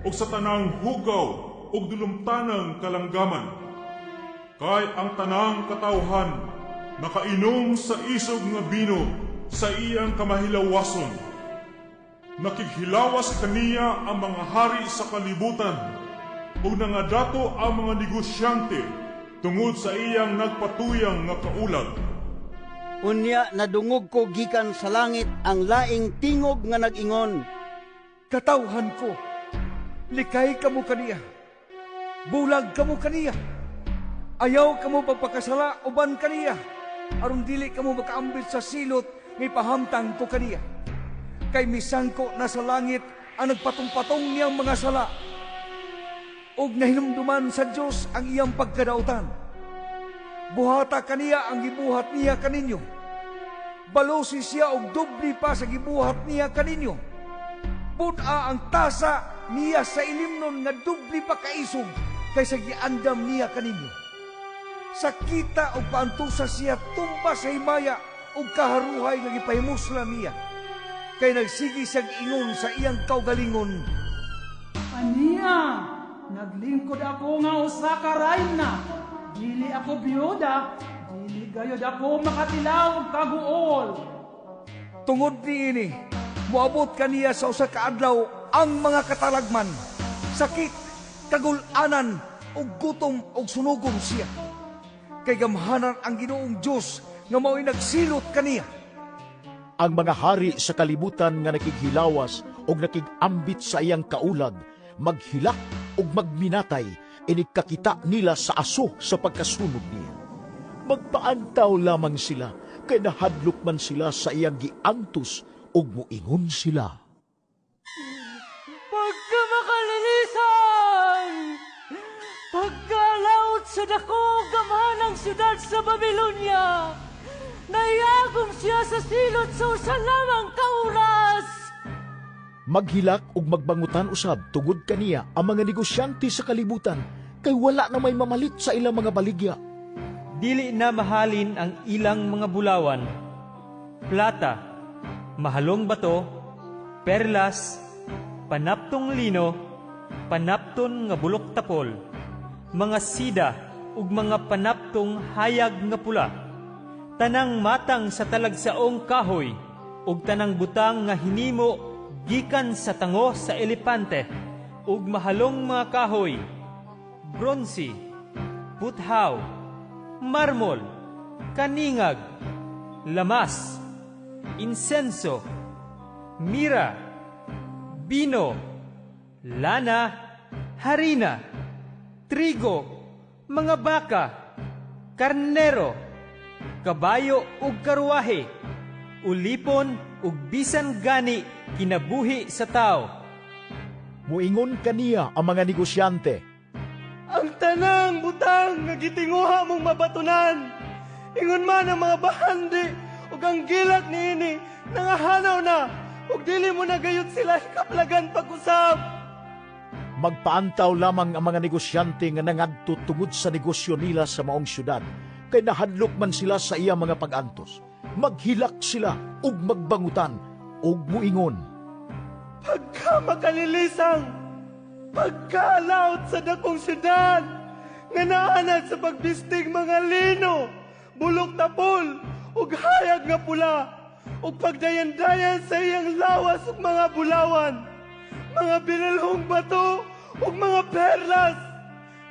O: ug sa tanang hugaw ug dulumtanang kalanggaman. Kay ang tanang katawhan nakainom sa isog nga bino sa iyang kamahilawason. Nakighilawas kaniya ang mga hari sa kalibutan ug nangadato ang mga negosyante tungod sa iyang nagpatuyang nga kaulag.
C: Unya nadungog ko gikan sa langit ang laing tingog nga nag-ingon,
T: Katawhan ko, likay kamo kaniya, bulag kamo kaniya, ayaw kamo pagpakasala uban kaniya, aron dili kamo makaambit sa silot nga ipahamtang ko kaniya. Kay misangko na sa langit ang nagpatong-patong niyang mga sala, ug nahinumduman sa Dios ang iyang pagkadautan. Buhata kaniya ang gibuhat niya kaninyo. Balusi siya og doble pa sa gibuhat niya kaninyo. Bun-a ang tasa niya sa ilimnon nga doble pa kaisog kaysa giandam niya kaninyo. Sakita og paantusa siya tumba sa himaya ug kaharuhay nga gipahimuslan niya. Kay nagsigi siyang ingon sa iyang kaugalingon,
U: Aniya, naglingkod ako nga usa ka rayna. Dili ako biyuda, dili gayod ako makatilaw og kaguol.
T: Tungod niini, moabot kaniya sa usa ka adlaw ang mga katalagman, sakit, kagul-anan, ug gutom ug sunugon siya. Kay gamhanan ang Ginoong Dios nga mao'y nagsilot kaniya.
V: Ang mga hari sa kalibutan nga nakighilawas ug nakigambit sa iyang kaulag, maghilak ug magminatay, inig kakita nila sa aso sa pagkasunog niya. Magpaantaw lamang sila, kay nahadlok man sila sa iyang giantos ug moingon sila,
W: Pagkamakalinisan! Pagkalaot sa dako gamhanang syudad sa Babilonia! Naiagom siya sa silot sa usa lamang ka oras!
V: Maghilak ug magbangutan usab tungod kaniya ang mga negosyante sa kalibutan, kay wala na may mamalit sa ilang mga baligya.
Q: Dili na mahalin ang ilang mga bulawan, plata, mahalong bato, perlas,
R: panaptong lino, panapton nga bulok tapol, mga sida ug mga panaptong hayag nga pula, tanang matang sa talagsaong kahoy ug tanang butang nga hinimo gikan sa tango sa elepante ug mahalong mga kahoy, bronse, puthaw, marmol, kaningag, lamas, insenso, mira, bino, lana, harina, trigo, mga baka, karnero, kabayo ug karwahe, ulipon ug bisan gani kinabuhi sa tawo.
V: Muingon kaniya ang mga negosyante,
K: Ang tanang butang nga gitinguha mong mabatunan, ingon man ang mga bahandi ug ang gilak niini nangahanaw na ug dili mo na gayud sila hikaplagan pag-usab.
V: Magpaantaw lamang ang mga negosyante nga nangadto tungod sa negosyo nila sa maong syudad, kay nahadlok man sila sa iya mga pag-antos. Maghilak sila ug magbangutan ug muingon,
K: Pagka makalilisang, pagkalaot sa dakong syudad, nga naanad sa pagbistig mga lino, bulok tapol, ug hayag nga pula, ug pagdayan-dayan sa iyang lawas ug mga bulawan, mga binalhong bato ug mga perlas.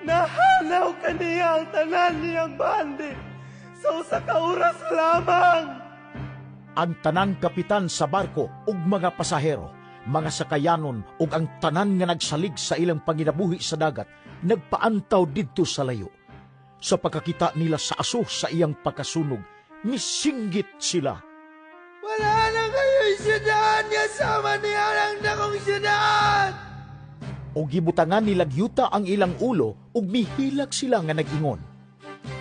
K: Nahanaw kaniya ang tanan niyang bandi sa usa ka oras lamang.
V: Ang tanang kapitan sa barko ug mga pasahero, mga sakayanon ug ang tanan nga nagsalig sa ilang panginabuhi sa dagat, nagpaantaw didto sa layo. Sa pagkakita nila sa aso sa iyang pagkasunog, misinggit sila.
K: Wala na kayo'y syudad nga sama niya ang dakong syudad!
V: O gibutangan nila yuta ang ilang ulo ug mihilak sila nga nag-ingon.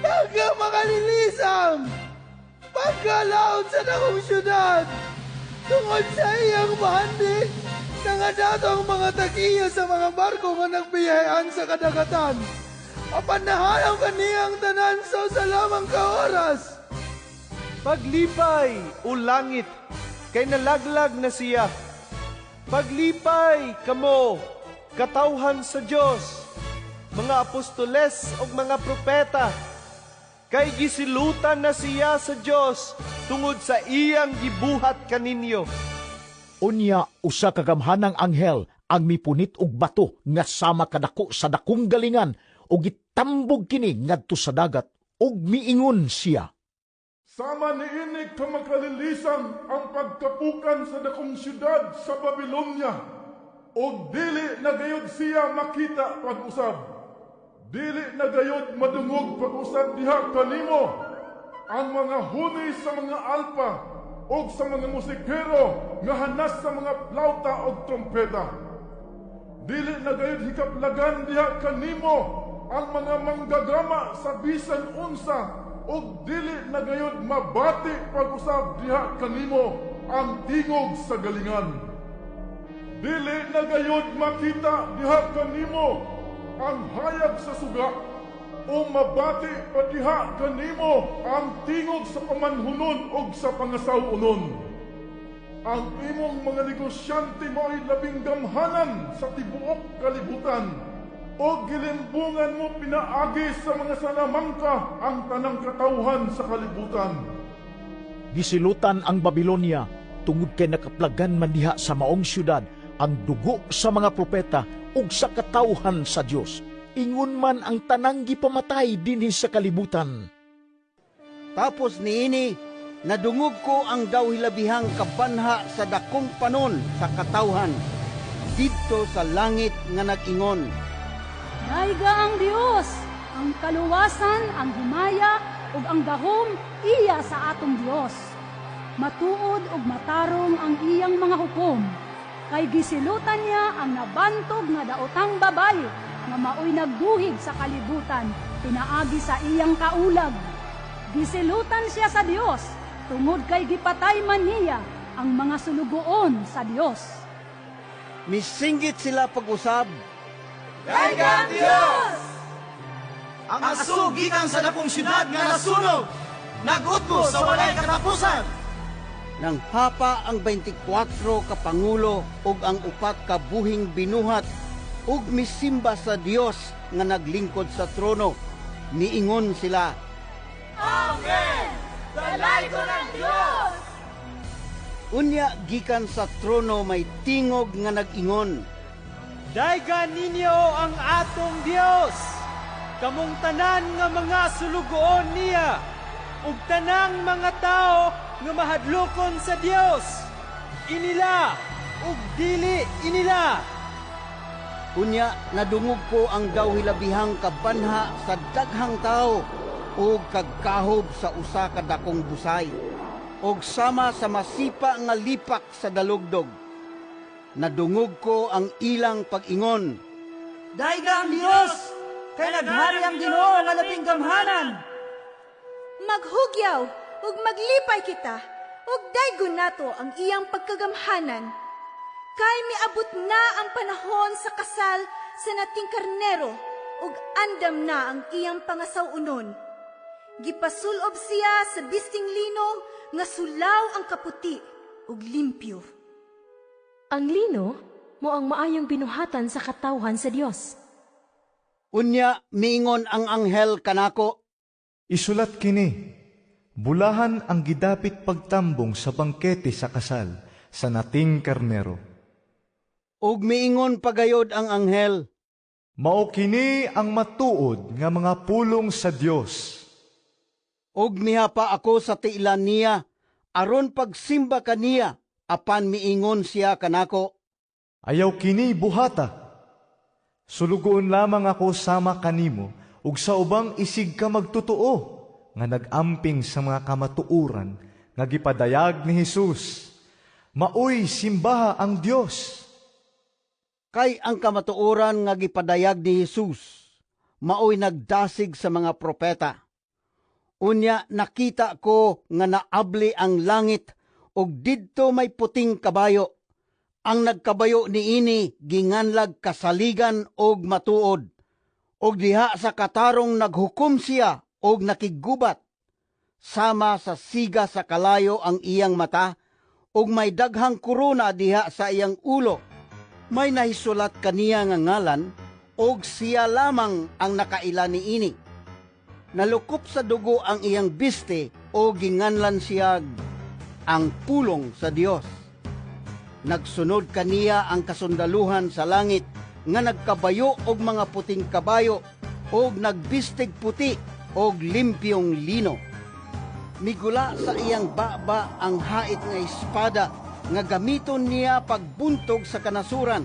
K: Pagka makalilisang! Pagkalaot sa dakong syudad! Tungod sa iyang bahandi, nangadato ang mga tag-iya sa mga barko nga nagbiyahean sa kadagatan. Apan nahalaw kaniyang tanan sa usa lamang ka oras.
H: Paglipay, o langit, kay nalaglag na siya. Paglipay kamo, katawhan sa Dios, mga apostoles ug mga propeta, kay gisilutan na siya sa Dios tungod sa iyang gibuhat kaninyo.
V: Unya usa ka gamhanang anghel ang mipunit og bato nga sama kadako sa dakong galingan ug gitambog kini ngadto sa dagat ug miingon siya.
O: Sama niini ka makalilisang ang pagkapukan sa dakong syudad sa Babilonia, ug dili na gayud siya makita pag-usab. Dili na gayud madungog pag-usab diha kanimo ang mga huni sa mga alpa ug sa mga musikero nga hanas sa mga plauta ug trompeta. Dili na gayud hikaplagan diha kanimo ang mga manggagama sa bisan unsa, ug dili na gayud mabati pag-usab diha kanimo ang tingog sa galingan. Dili na gayud makita diha kanimo ang hayag sa suga, o mabati pa diha kanimo ang tingog sa pamanhunon og sa pangasaw-onon. Ang imong mga negosyante mao'y labing gamhanan sa tibuok kalibutan, o gilimbungan mo pinaagi sa mga salamangka ang tanang katawhan sa kalibutan.
V: Gisilutan ang Babilonia tungod kay nakaplagan man diha sa maong syudad ang dugo sa mga propeta ug sa katawhan sa Dios. Ingon man ang tanang gipamatay dinhi sa kalibutan.
C: Tapos niini, nadungog ko ang daw hilabihang kabanha sa dakong panon sa katawhan didto sa langit nga nag-ingon,
G: Dayga ang Dios, ang kaluwasan, ang himaya ug ang gahom iya sa atong Dios. Matuod ug matarong ang iyang mga hukom, kay gisilutan niya ang nabantog nga daotang babayi nga maoy nagduhig sa kalibutan pinaagi sa iyang kaulag. Gisilutan siya sa Dios tungod kay gipatay man niya ang mga sulugoon sa Dios.
C: Misinggit sila pag-usab,
A: Dayga ang Dios! Ang aso gikan sa dakong syudad nga nasunog, nag-utbo sa walay katapusan.
C: Nang hapa ang 24 ka pangulo ug ang upat ka buhing binuhat ug misimba sa Dios nga naglingkod sa trono. Niingon sila,
A: Amen! Dalaygon ang Dios!
C: Unya gikan sa trono may tingog nga nag-ingon,
R: Daygan ninyo ang atong Dios, kamong tanan nga mga sulugoon niya, ug tanang mga tao nga mahadlokon sa Dios, inila ug dili inila.
C: Unya nadungog ko ang daw hilabihang kabanha sa daghang tawo ug kagkahob sa usa ka dakong busay, ug sama sa masipa nga lipak sa dalugdog. Nadungog ko ang ilang pag-ingon,
U: Dayga ang Dios! Kay naghari ang Ginoo nga labing gamhanan!
G: Maghugyaw ug maglipay kita ug daygon nato ang iyang pagkagamhanan. Kay miabot na ang panahon sa kasal sa Nating Karnero ug andam na ang iyang pangasaw-onon. Gipasulob siya sa bisting lino nga sulaw ang kaputi ug limpyo.
J: Ang lino mao ang maayong binuhatan sa katawhan sa Dios.
C: Unya miingon ang anghel kanako,
H: Isulat kini, bulahan ang gidapit pagtambong sa bangkete sa kasal sa Nating Karnero.
C: Ug miingon pagayod ang anghel,
H: Mao kini ang matuod nga mga pulong sa Dios.
C: Ug mihapa ako sa tiilan niya, aron pagsimba kaniya, apan miingon siya kanako,
H: Ayaw kini buhata. Sulugoon lamang ako sama kanimo ug sa ubang isig ka magtotoo nga nag-amping sa mga kamatuoran nga gipadayag ni Hesus. Maoy simbaha ang Dios.
C: Kay ang kamatuoran nga gipadayag ni Hesus maoy nagdasig sa mga propeta. Unya nakita ko nga naabli ang langit ug didto may puting kabayo. Ang nagkabayo niini ginganlag kasaligan og matuod. Og diha sa katarong naghukom siya og nakiggubat. Sama sa siga sa kalayo ang iyang mata, ug may daghang korona diha sa iyang ulo. May nahisulat kaniya nga ngalan, og siya lamang ang nakaila niini. Nalukop sa dugo ang iyang biste o ginganlan siya ang pulong sa Dios. Nagsunod kaniya ang kasundaluhan sa langit nga nagkabayo og mga puting kabayo og nagbistig puti og limpyong lino. Migula sa iyang baba ang hait nga espada nga gamiton niya pagbuntog sa kanasuran.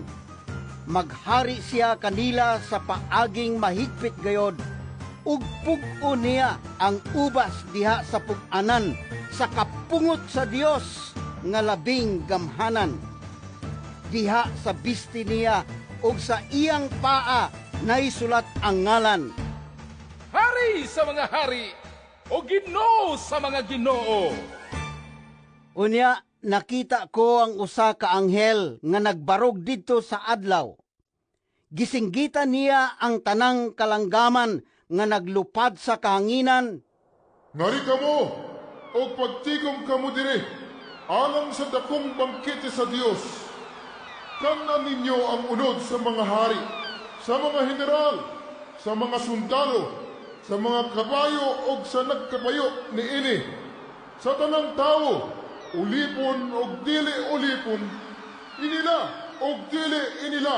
C: Maghari siya kanila sa paaging mahigpit gayod, ug pug-o niya ang ubas diha sa pug-anan sa kapungot sa Dios nga labing gamhanan. Diha sa bisti niya ug sa iyang paa naisulat ang ngalan,
E: Hari sa mga hari o Ginoo sa mga ginoo.
C: Unya nakita ko ang usa ka anghel nga nagbarog didto sa adlaw. Gisinggitan niya ang tanang kalanggaman nga naglupad sa kahanginan.
O: Ngari kamo og pagtigom kamo diri alang sa dakong bangkete sa Dios. Kan-a ninyo ang unod sa mga hari, sa mga general, sa mga sundalo, sa mga kabayo og sa nagkabayo niini, sa tanang tawo, ulipon og dili ulipon, inila og dili inila.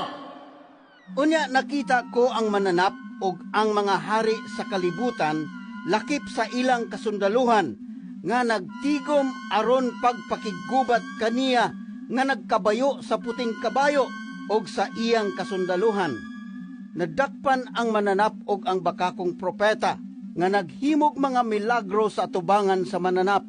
C: Unya nakita ko ang mananap og ang mga hari sa kalibutan lakip sa ilang kasundaluhan nga nagtigom aron pagpakiggubat kaniya nga nagkabayo sa puting kabayo og sa iyang kasundaluhan. Nadakpan ang mananap og ang bakakong propeta nga naghimog mga milagro sa atubangan sa mananap.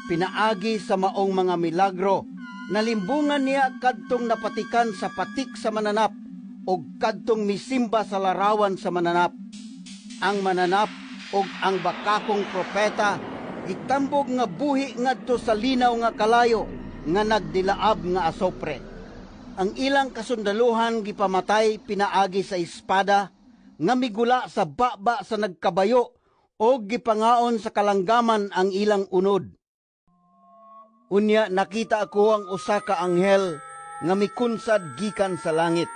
C: Pinaagi sa maong mga milagro, nalimbungan niya kadtong napatikan sa patik sa mananap og kadtong misimba sa larawan sa mananap. Ang mananap og ang bakakong propeta gitambog nga buhi ngadto sa linaw nga kalayo nga nagdilaab nga asopre. Ang ilang kasundaluhan gipamatay pinaagi sa espada nga migula sa baba sa nagkabayo o gipangaon sa kalanggaman ang ilang unod. Unya nakita ako ang usa ka anghel nga mikunsad gikan sa langit.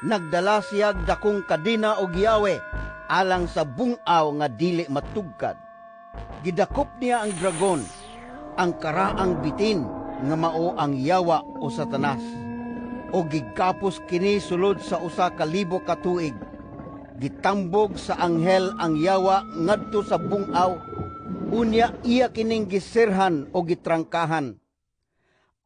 C: Nagdala siyag dakong kadena og yawe alang sa bungaw nga dili matugkad. Gidakop niya ang dragon, ang karaang bitin nga mao ang yawa o Satanas, o gigapos kini sulod sa 1,000 ka tuig. Gitambog sa anghel ang yawa ngadto sa bungaw, unya iya kining giserhan o gitrangkahan,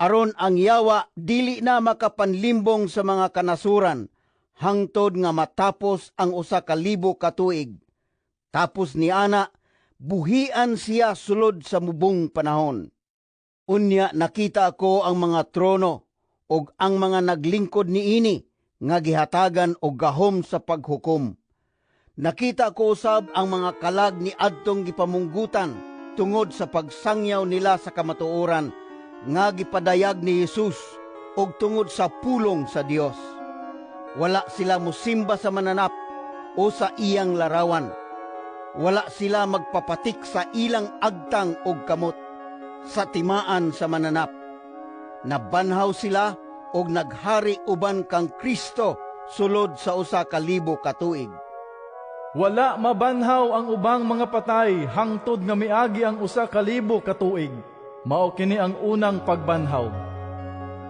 C: aron ang yawa dili na makapanlimbong sa mga kanasuran hangtod nga matapos ang 1,000 ka tuig. Tapos niana, buhian siya sulod sa mubong panahon. Unya nakita ko ang mga trono ug ang mga naglingkod niini nga gihatagan og gahom sa paghukom. Nakita ko usab ang mga kalag ni adtong gipamunggutan tungod sa pagsangyaw nila sa kamatuoran nga gipadayag ni Jesus ug tungod sa pulong sa Dios. Wala sila musimba sa mananap o sa iyang larawan. Wala sila magpapatik sa ilang agtang og kamot sa timaan sa mananap. Nabanhaw sila og naghari uban kang Kristo sulod sa 1,000 ka tuig.
L: Wala mabanhaw ang ubang mga patay hangtod nga miagi ang 1,000 ka tuig. Mao kini ang unang pagbanhaw.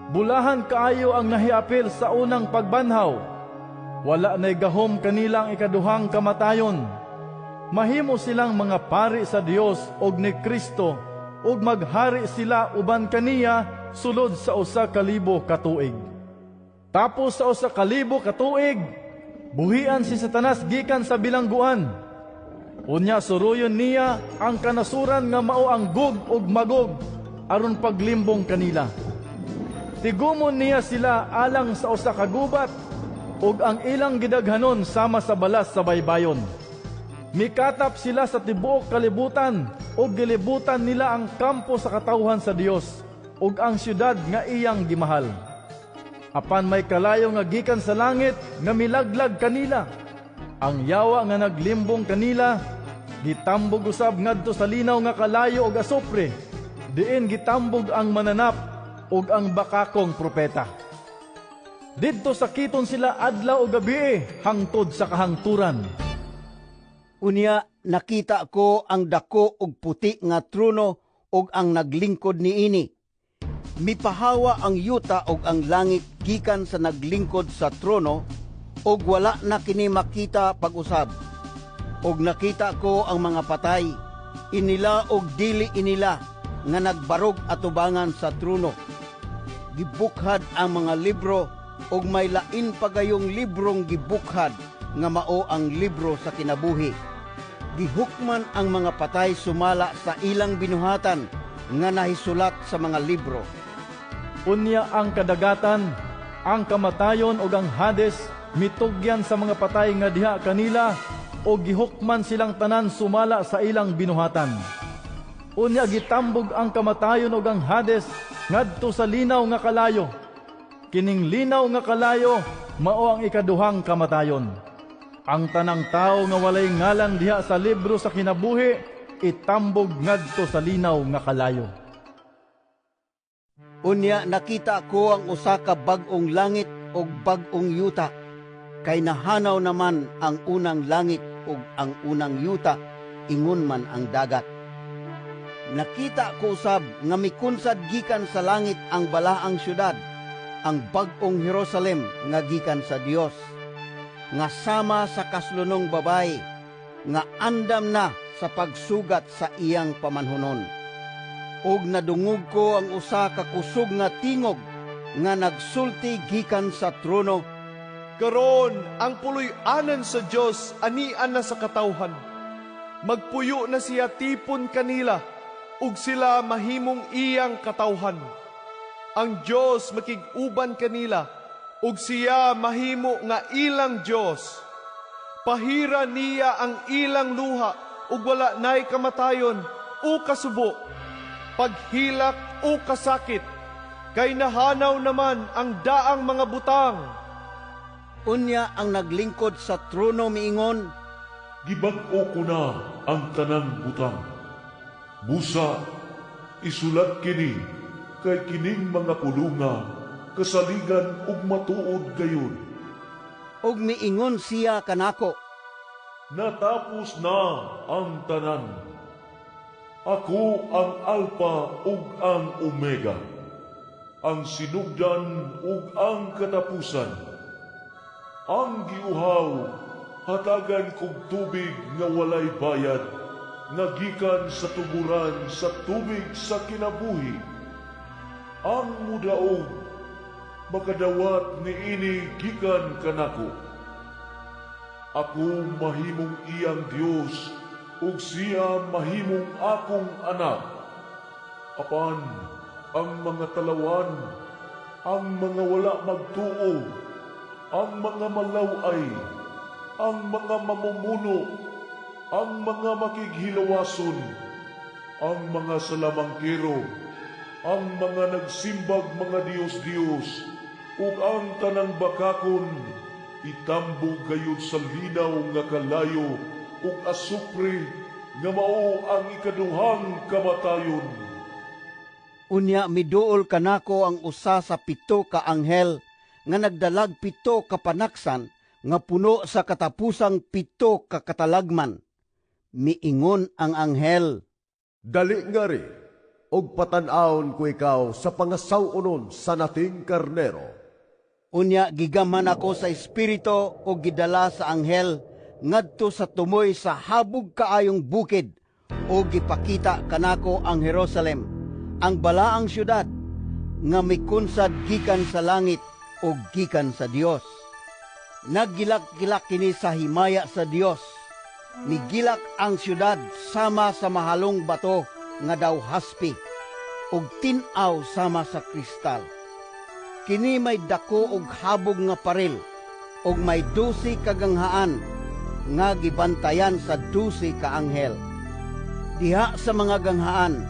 L: Bulahan kaayo ang nahiapil sa unang pagbanhaw. Wala na'y gahom kanila ang ikaduhang kamatayon. Mahimo silang mga pari sa Dios og ni Kristo ug maghari sila uban kaniya sulod sa 1,000 ka tuig. Tapos sa 1,000 ka tuig, buhian si Satanas gikan sa bilangguan. Unya suruyon niya ang kanasuran nga mao ang Gog ug Magog aron paglimbong kanila. Tigumon niya sila alang sa usa ka gubat ug ang ilang gidaghanon sama sa balas sa baybayon. Mikatap sila sa tibuok kalibutan ug gilibutan nila ang kampo sa katawhan sa Dios ug ang syudad nga iyang gimahal. Apan may kalayo nga gikan sa langit nga milaglag kanila. Ang yawa nga naglimbong kanila gitambog usab ngadto sa linaw nga kalayo og asupre, diin gitambog ang mananap ug ang bakakong propeta. Didto sakiton sila adlaw ug gabi hangtod sa kahangturan.
C: Unya nakita ko ang dako og puti nga trono ug ang naglingkod niini. Mipahawa ang yuta ug ang langit gikan sa naglingkod sa trono ug wala na kini makita pag-usab. Ug nakita ko ang mga patay, inila og dili inila, nga nagbarog atubangan sa trono. Gibukhad ang mga libro ug may lain pagayong librong gibukhad nga mao ang libro sa kinabuhi. Gihukman ang mga patay sumala sa ilang binuhatan nga nahisulat sa mga libro.
L: Unya ang kadagatan, ang kamatayon ug ang Hades mitugyan sa mga patay nga diha kanila o gihukman silang tanan sumala sa ilang binuhatan. Unya gitambog ang kamatayon ug ang Hades ngadto sa linaw nga kalayo. Kining linaw nga kalayo mao ang ikaduhang kamatayon. Ang tanang tawo nga walay ngalan diha sa libro sa kinabuhi itambog ngadto sa linaw nga kalayo.
C: Unya nakita ko ang usa ka bag-ong langit ug bag-ong yuta, kay nahanaw naman ang unang langit ug ang unang yuta, ingon man ang dagat. Nakita ko usab nga mikunsad gikan sa langit ang balaang syudad, ang bag-ong Jerusalem nga gikan sa Dios, nga sama sa kaslunong babayi nga andam na sa pagsugat sa iyang pamanhunon. Og nadungog ko ang usa ka kusog nga tingog nga nagsulti gikan sa trono,
H: Karon ang puloy-anan sa Dios anian na sa katawhan. Magpuyo na siya tipon kanila, ug sila mahimong iyang katawhan. Ang Dios makig-uban kanila, ug siya mahimo nga ilang Dios. Pahira niya ang ilang luha, ug wala nay kamatayon o kasubo, paghilak o kasakit, kay nahanaw naman ang daang mga butang.
C: Unya ang naglingkod sa trono miingon,
O: Gibag-o ko na ang tanang butang. Busa, isulat kini, Kay kining mga pulonga kasaligan ug matuod gayud."
C: Ug miingon siya kanako,
O: "Natapos na ang tanan. Ako ang Alpha ug ang Omega, ang sinugdan ug ang katapusan. Ang giuhaw, hatagan kog tubig nga walay bayad, nga gikan sa tuboran sa tubig sa kinabuhi. Ang mudaog, makadawat niini gikan kanako. Ako mahimong iyang Dios ug siya mahimong akong anak. Apan ang mga talawan, ang mga wala magtuo, ang mga malaw-ay, ang mga mamumuno, ang mga makighilawason, ang mga salamangkero, ang mga nagsimbag mga Dios-Dios, ug ang tanang bakakon, itambog gayud sa linaw nga kalayo ug asupre nga mao ang ikaduhang kamatayon."
C: Unya miduol kanako ang usa sa pito ka anghel nga nagdalag pito ka panaksan nga puno sa katapusang pito ka katalagman. Miingon ang anghel,
B: "Dali ngari, ug patan-awon ko ikaw sa pangasaw-onon sa Nating Karnero."
C: Unya gigamhan ako sa Espiritu ug gidala sa anghel ngadto sa tumoy sa habog kaayong bukid ug gipakita kanako ang Jerusalem, ang balaang syudad nga mikunsad gikan sa langit ug gikan sa Dios. Naggilak-gilak kini sa himaya sa Dios. Migilak ang syudad sama sa mahalong bato nga daw haspi ug tin-aw sama sa kristal. Kini may dako og habog nga paril ug may 12 ka ganghaan nga gibantayan sa 12 ka anghel. Diha sa mga ganghaan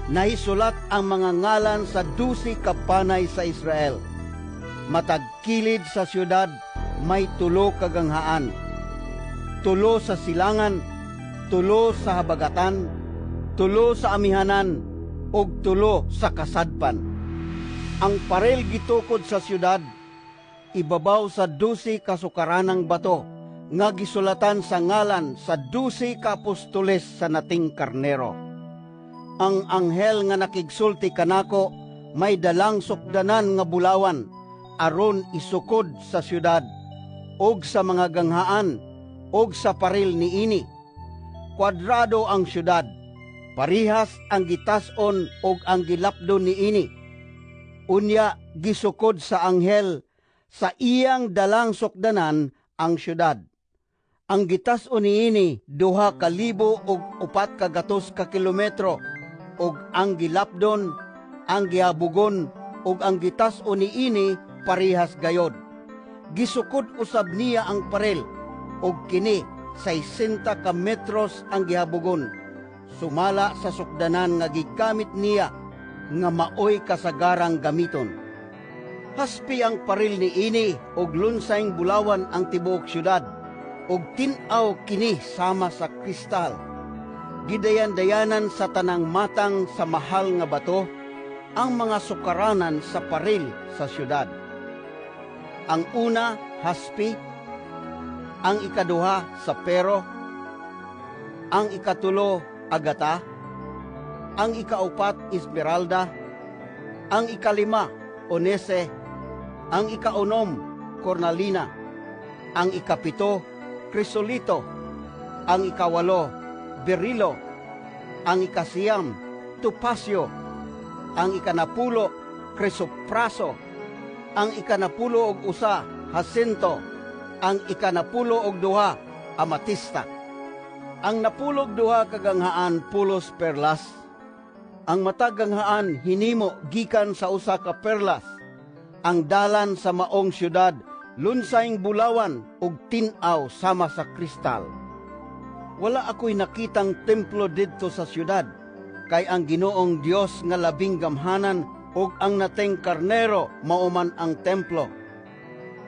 C: nahisulat ang mga ngalan sa 12 ka panay sa Israel. Matag kilid sa syudad may 3 ka ganghaan, 3 sa silangan, 3 sa habagatan, 3 sa amihanan, ug 3 sa kasadpan. Ang paril gitukod sa syudad, ibabaw sa 12 ka sukaranang bato, nga gisulatan sa ngalan sa 12 ka apostoles sa Nating Karnero. Ang anghel nga nakigsulti kanako may dalang sukdanan nga bulawan, aron isukod sa syudad, og sa mga ganghaan, og sa paril niini. Kwadrado ang syudad, parihas ang gitas-on og ang gilapdon niini. Unya gisukod sa anghel sa iyang dalang sukdanan ang syudad. Ang gitas-on niini 2,400 ka kilometro, ug ang gilapdon, ang gihabugon ug ang gitas-on niini parihas gayod. Gisukod usab niya ang paril, ug kini 60 ka metros ang gihabugon, sumala sa sukdanan nga gigamit niya nga maoy kasagarang gamiton. Haspi ang paril niini ug lunsayng bulawan ang tibuok syudad, ug tin-aw kini sama sa kristal. Gidayan-dayanan sa tanang matang sa mahal nga bato ang mga sukaranan sa paril sa syudad. Ang una, haspi, ang ikaduha, sapero, ang ikatulo, agata, ang ikaupat, esmeralda, ang ikalima, onese, ang ikaunom, cornalina, ang ikapito, krisolito, ang ikawalo, berilo, ang ikasiyam, topasyo, ang ikanapulo, krisopraso, ang 91, hasinto, ang 92, amatista. Ang 12 kaganghaan pulos perlas. Ang matag ganghaan hinimo gikan sa usa ka perlas. Ang dalan sa maong syudad lunsayng bulawan ug tin-aw sama sa kristal. Wala ako'y nakitang templo didto sa syudad, kay ang Ginoong Dios nga labing gamhanan ug ang Nating Karnero mao man ang templo.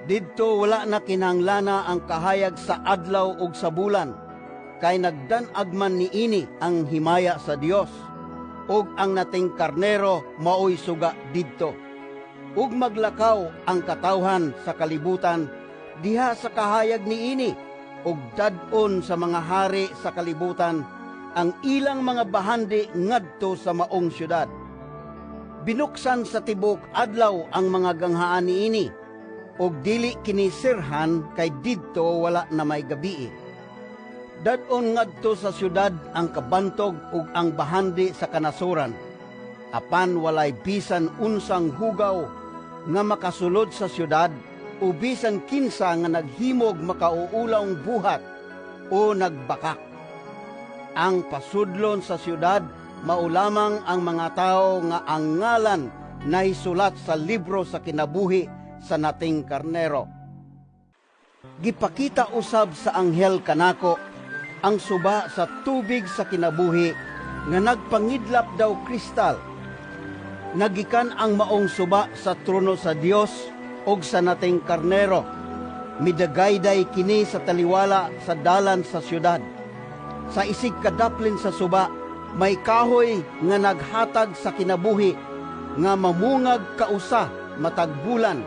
C: Didto wala na kinahanglan ang kahayag sa adlaw ug sa bulan, kay nagdan-ag man niini ang himaya sa Dios, ug ang Nating Karnero maoy suga didto. Ug maglakaw ang katawhan sa kalibutan diha sa kahayag niini, ug dad-on sa mga hari sa kalibutan ang ilang mga bahandi ngadto sa maong syudad. Binuksan sa tibok adlaw ang mga ganghaan niini, ug dili kini sirhan kay didto wala na may gabii. Dad-on ngadto sa syudad ang kabantog ug ang bahandi sa kanasuran. Apan walay bisan unsang hugaw nga makasulod sa syudad o bisan kinsa nga naghimog makauulawng buhat o nagbakak. Ang pasudlon sa syudad mao lamang ang mga tawo nga ang ngalan nahisulat sa libro sa kinabuhi sa Nating Karnero. Gipakita usab sa anghel kanako ang suba sa tubig sa kinabuhi nga nagpangidlap daw kristal. Nagikan ang maong suba sa trono sa Dios ug sa Nating Karnero. Midagayday kini sa taliwala sa dalan sa syudad. Sa isig kadaplin sa suba, may kahoy nga naghatag sa kinabuhi nga mamungag kausa matag bulan,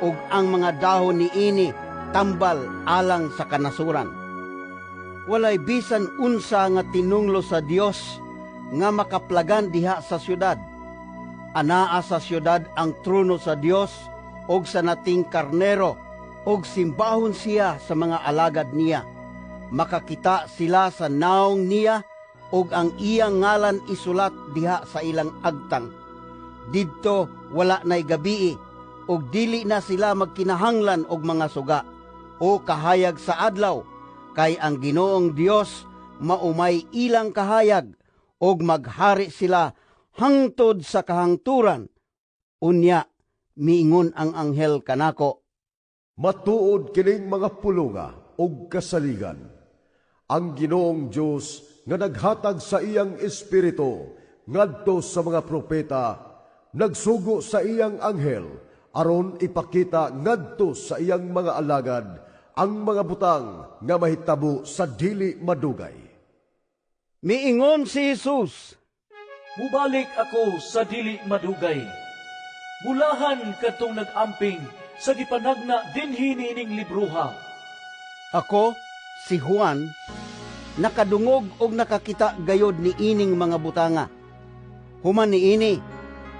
C: ug ang mga dahon niini tambal alang sa kanasuran. Walay bisan unsa nga tinunglo sa Dios nga makaplagan diha sa syudad. Anaa sa syudad ang trono sa Dios og sa Nating Karnero, og simbahon siya sa mga alagad niya. Makakita sila sa naong niya, og ang iyang ngalan isulat diha sa ilang agtang. Didto wala na'y gabii, og dili na sila magkinahanglan og mga suga o kahayag sa adlaw, kay ang Ginoong Dios maumay ilang kahayag, og maghari sila hangtod sa kahangturan. Unya, miingon ang anghel kanako,
B: matuod kining mga pulunga og kasaligan. Ang Ginoong Dios nga naghatag sa iyang espiritu ngadto sa mga propeta, nagsugo sa iyang anghel aron ipakita ngadto sa iyang mga alagad ang mga butang nga mahitabo sa dili madugay.
C: Miingon si Jesus,
F: mubalik ako sa dili madugay. Bulahan kadtong nag-amping sa gipanagna dinhi niining libroha.
C: Ako, si Juan, nakadungog og nakakita gayod niining mga butanga. Human niini,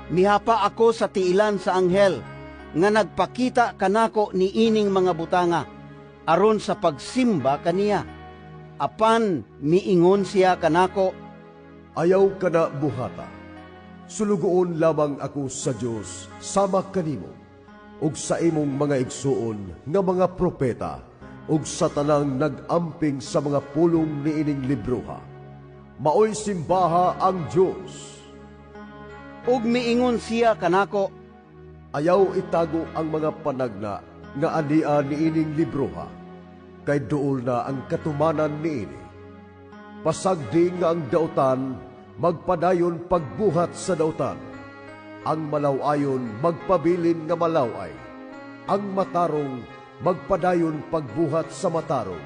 C: mihapa ako sa tiilan sa anghel nga nagpakita kanako niining mga butanga aron sa pagsimba kaniya. Apan miingon siya kanako,
B: ayaw kana buhata. Sulugoon lamang ako sa Dios sama kanimo ug sa imong mga igsuon nga mga propeta ug sa tanang nag-amping sa mga pulong niining libroha. Maoy simbaha ang Dios.
C: Ug miingon siya kanako,
B: ayaw itago ang mga panagna nga ania niining libroha, kay duol na ang katumanan niini. Pasagdi nga ang dautan magpadayon pagbuhat sa dautan, ang malaw-ayon magpabilin nga malaw-ay, ang matarong magpadayon pagbuhat sa matarong,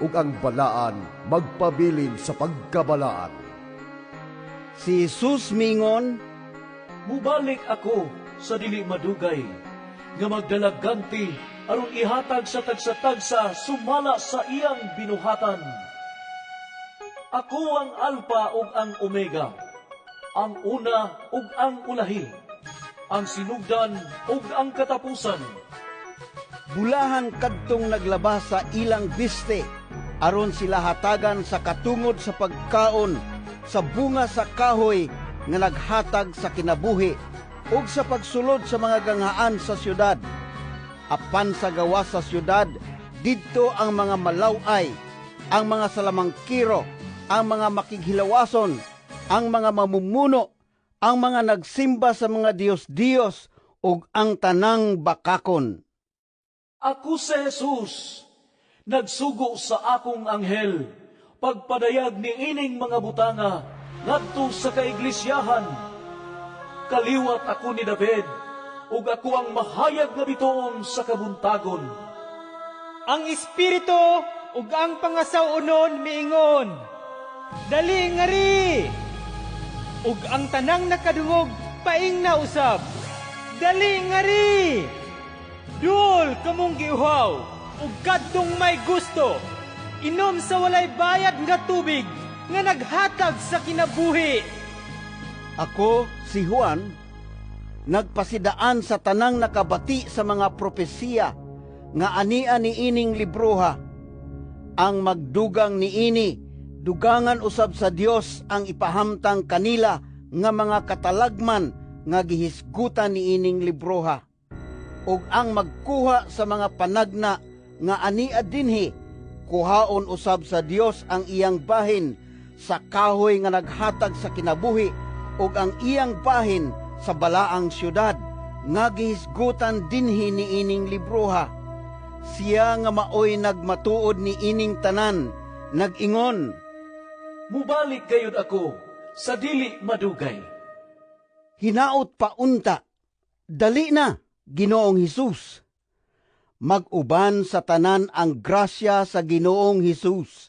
B: ug ang balaan magpabilin sa pagkabalaan.
C: Si Jesus mingon,
F: mubalik ako sa dili madugay, nga magdalaganti aron ihatag sa tagsa-tagsa sumala sa iyang binuhatan. Ako ang Alpha ug ang Omega, ang una ug ang ulahi, ang sinugdan ug ang katapusan.
C: Bulahan kadtong naglabas sa ilang biste, aron sila hatagan sa katungod sa pagkaon sa bunga sa kahoy nga naghatag sa kinabuhi ug sa pagsulod sa mga ganghaan sa syudad. Apan sa gawas sa syudad, didto ang mga malaw-ay, ang mga salamangkiro, ang mga makighilawason, ang mga mamumuno, ang mga nagsimba sa mga Diyos-Diyos, ug ang tanang bakakon.
F: Ako si Jesus, nagsugo sa akong anghel, pagpadayag ni ining mga butanga, ngadto sa kaiglesyahan. Kaliwat ako ni David, ug ako ang mahayag nga bituon sa kabuntagon.
R: Ang Espiritu ug ang pangasaw-onon miingon, dali ngari! Ug ang tanang nakadungog paingna usab, "Dali ngari!" Duol kamong giuhaw ug kadtong may gusto, inom sa walay bayad nga tubig nga naghatag sa kinabuhi.
C: Ako, si Juan, nagpasidaan sa tanang nakabati sa mga propesiya nga ania niining libroha. Ang magdugang niini, dugangan usab sa Dios ang ipahamtang kanila nga mga katalagman nga gihisgutan niining libroha. Ug ang magkuha sa mga panagna nga ania dinhi, kuhaon usab sa Dios ang iyang bahin sa kahoy nga naghatag sa kinabuhi ug ang iyang bahin sa balaang syudad nga gihisgutan dinhi niining libroha. Siya nga maoy nagmatuod niining tanan, nag-ingon,
F: "Mubalik gayud ako sa dili madugay."
C: Hinaot pa unta, dali na, Ginoong Hesus. Mag-uban sa tanan ang grasya sa Ginoong Hesus.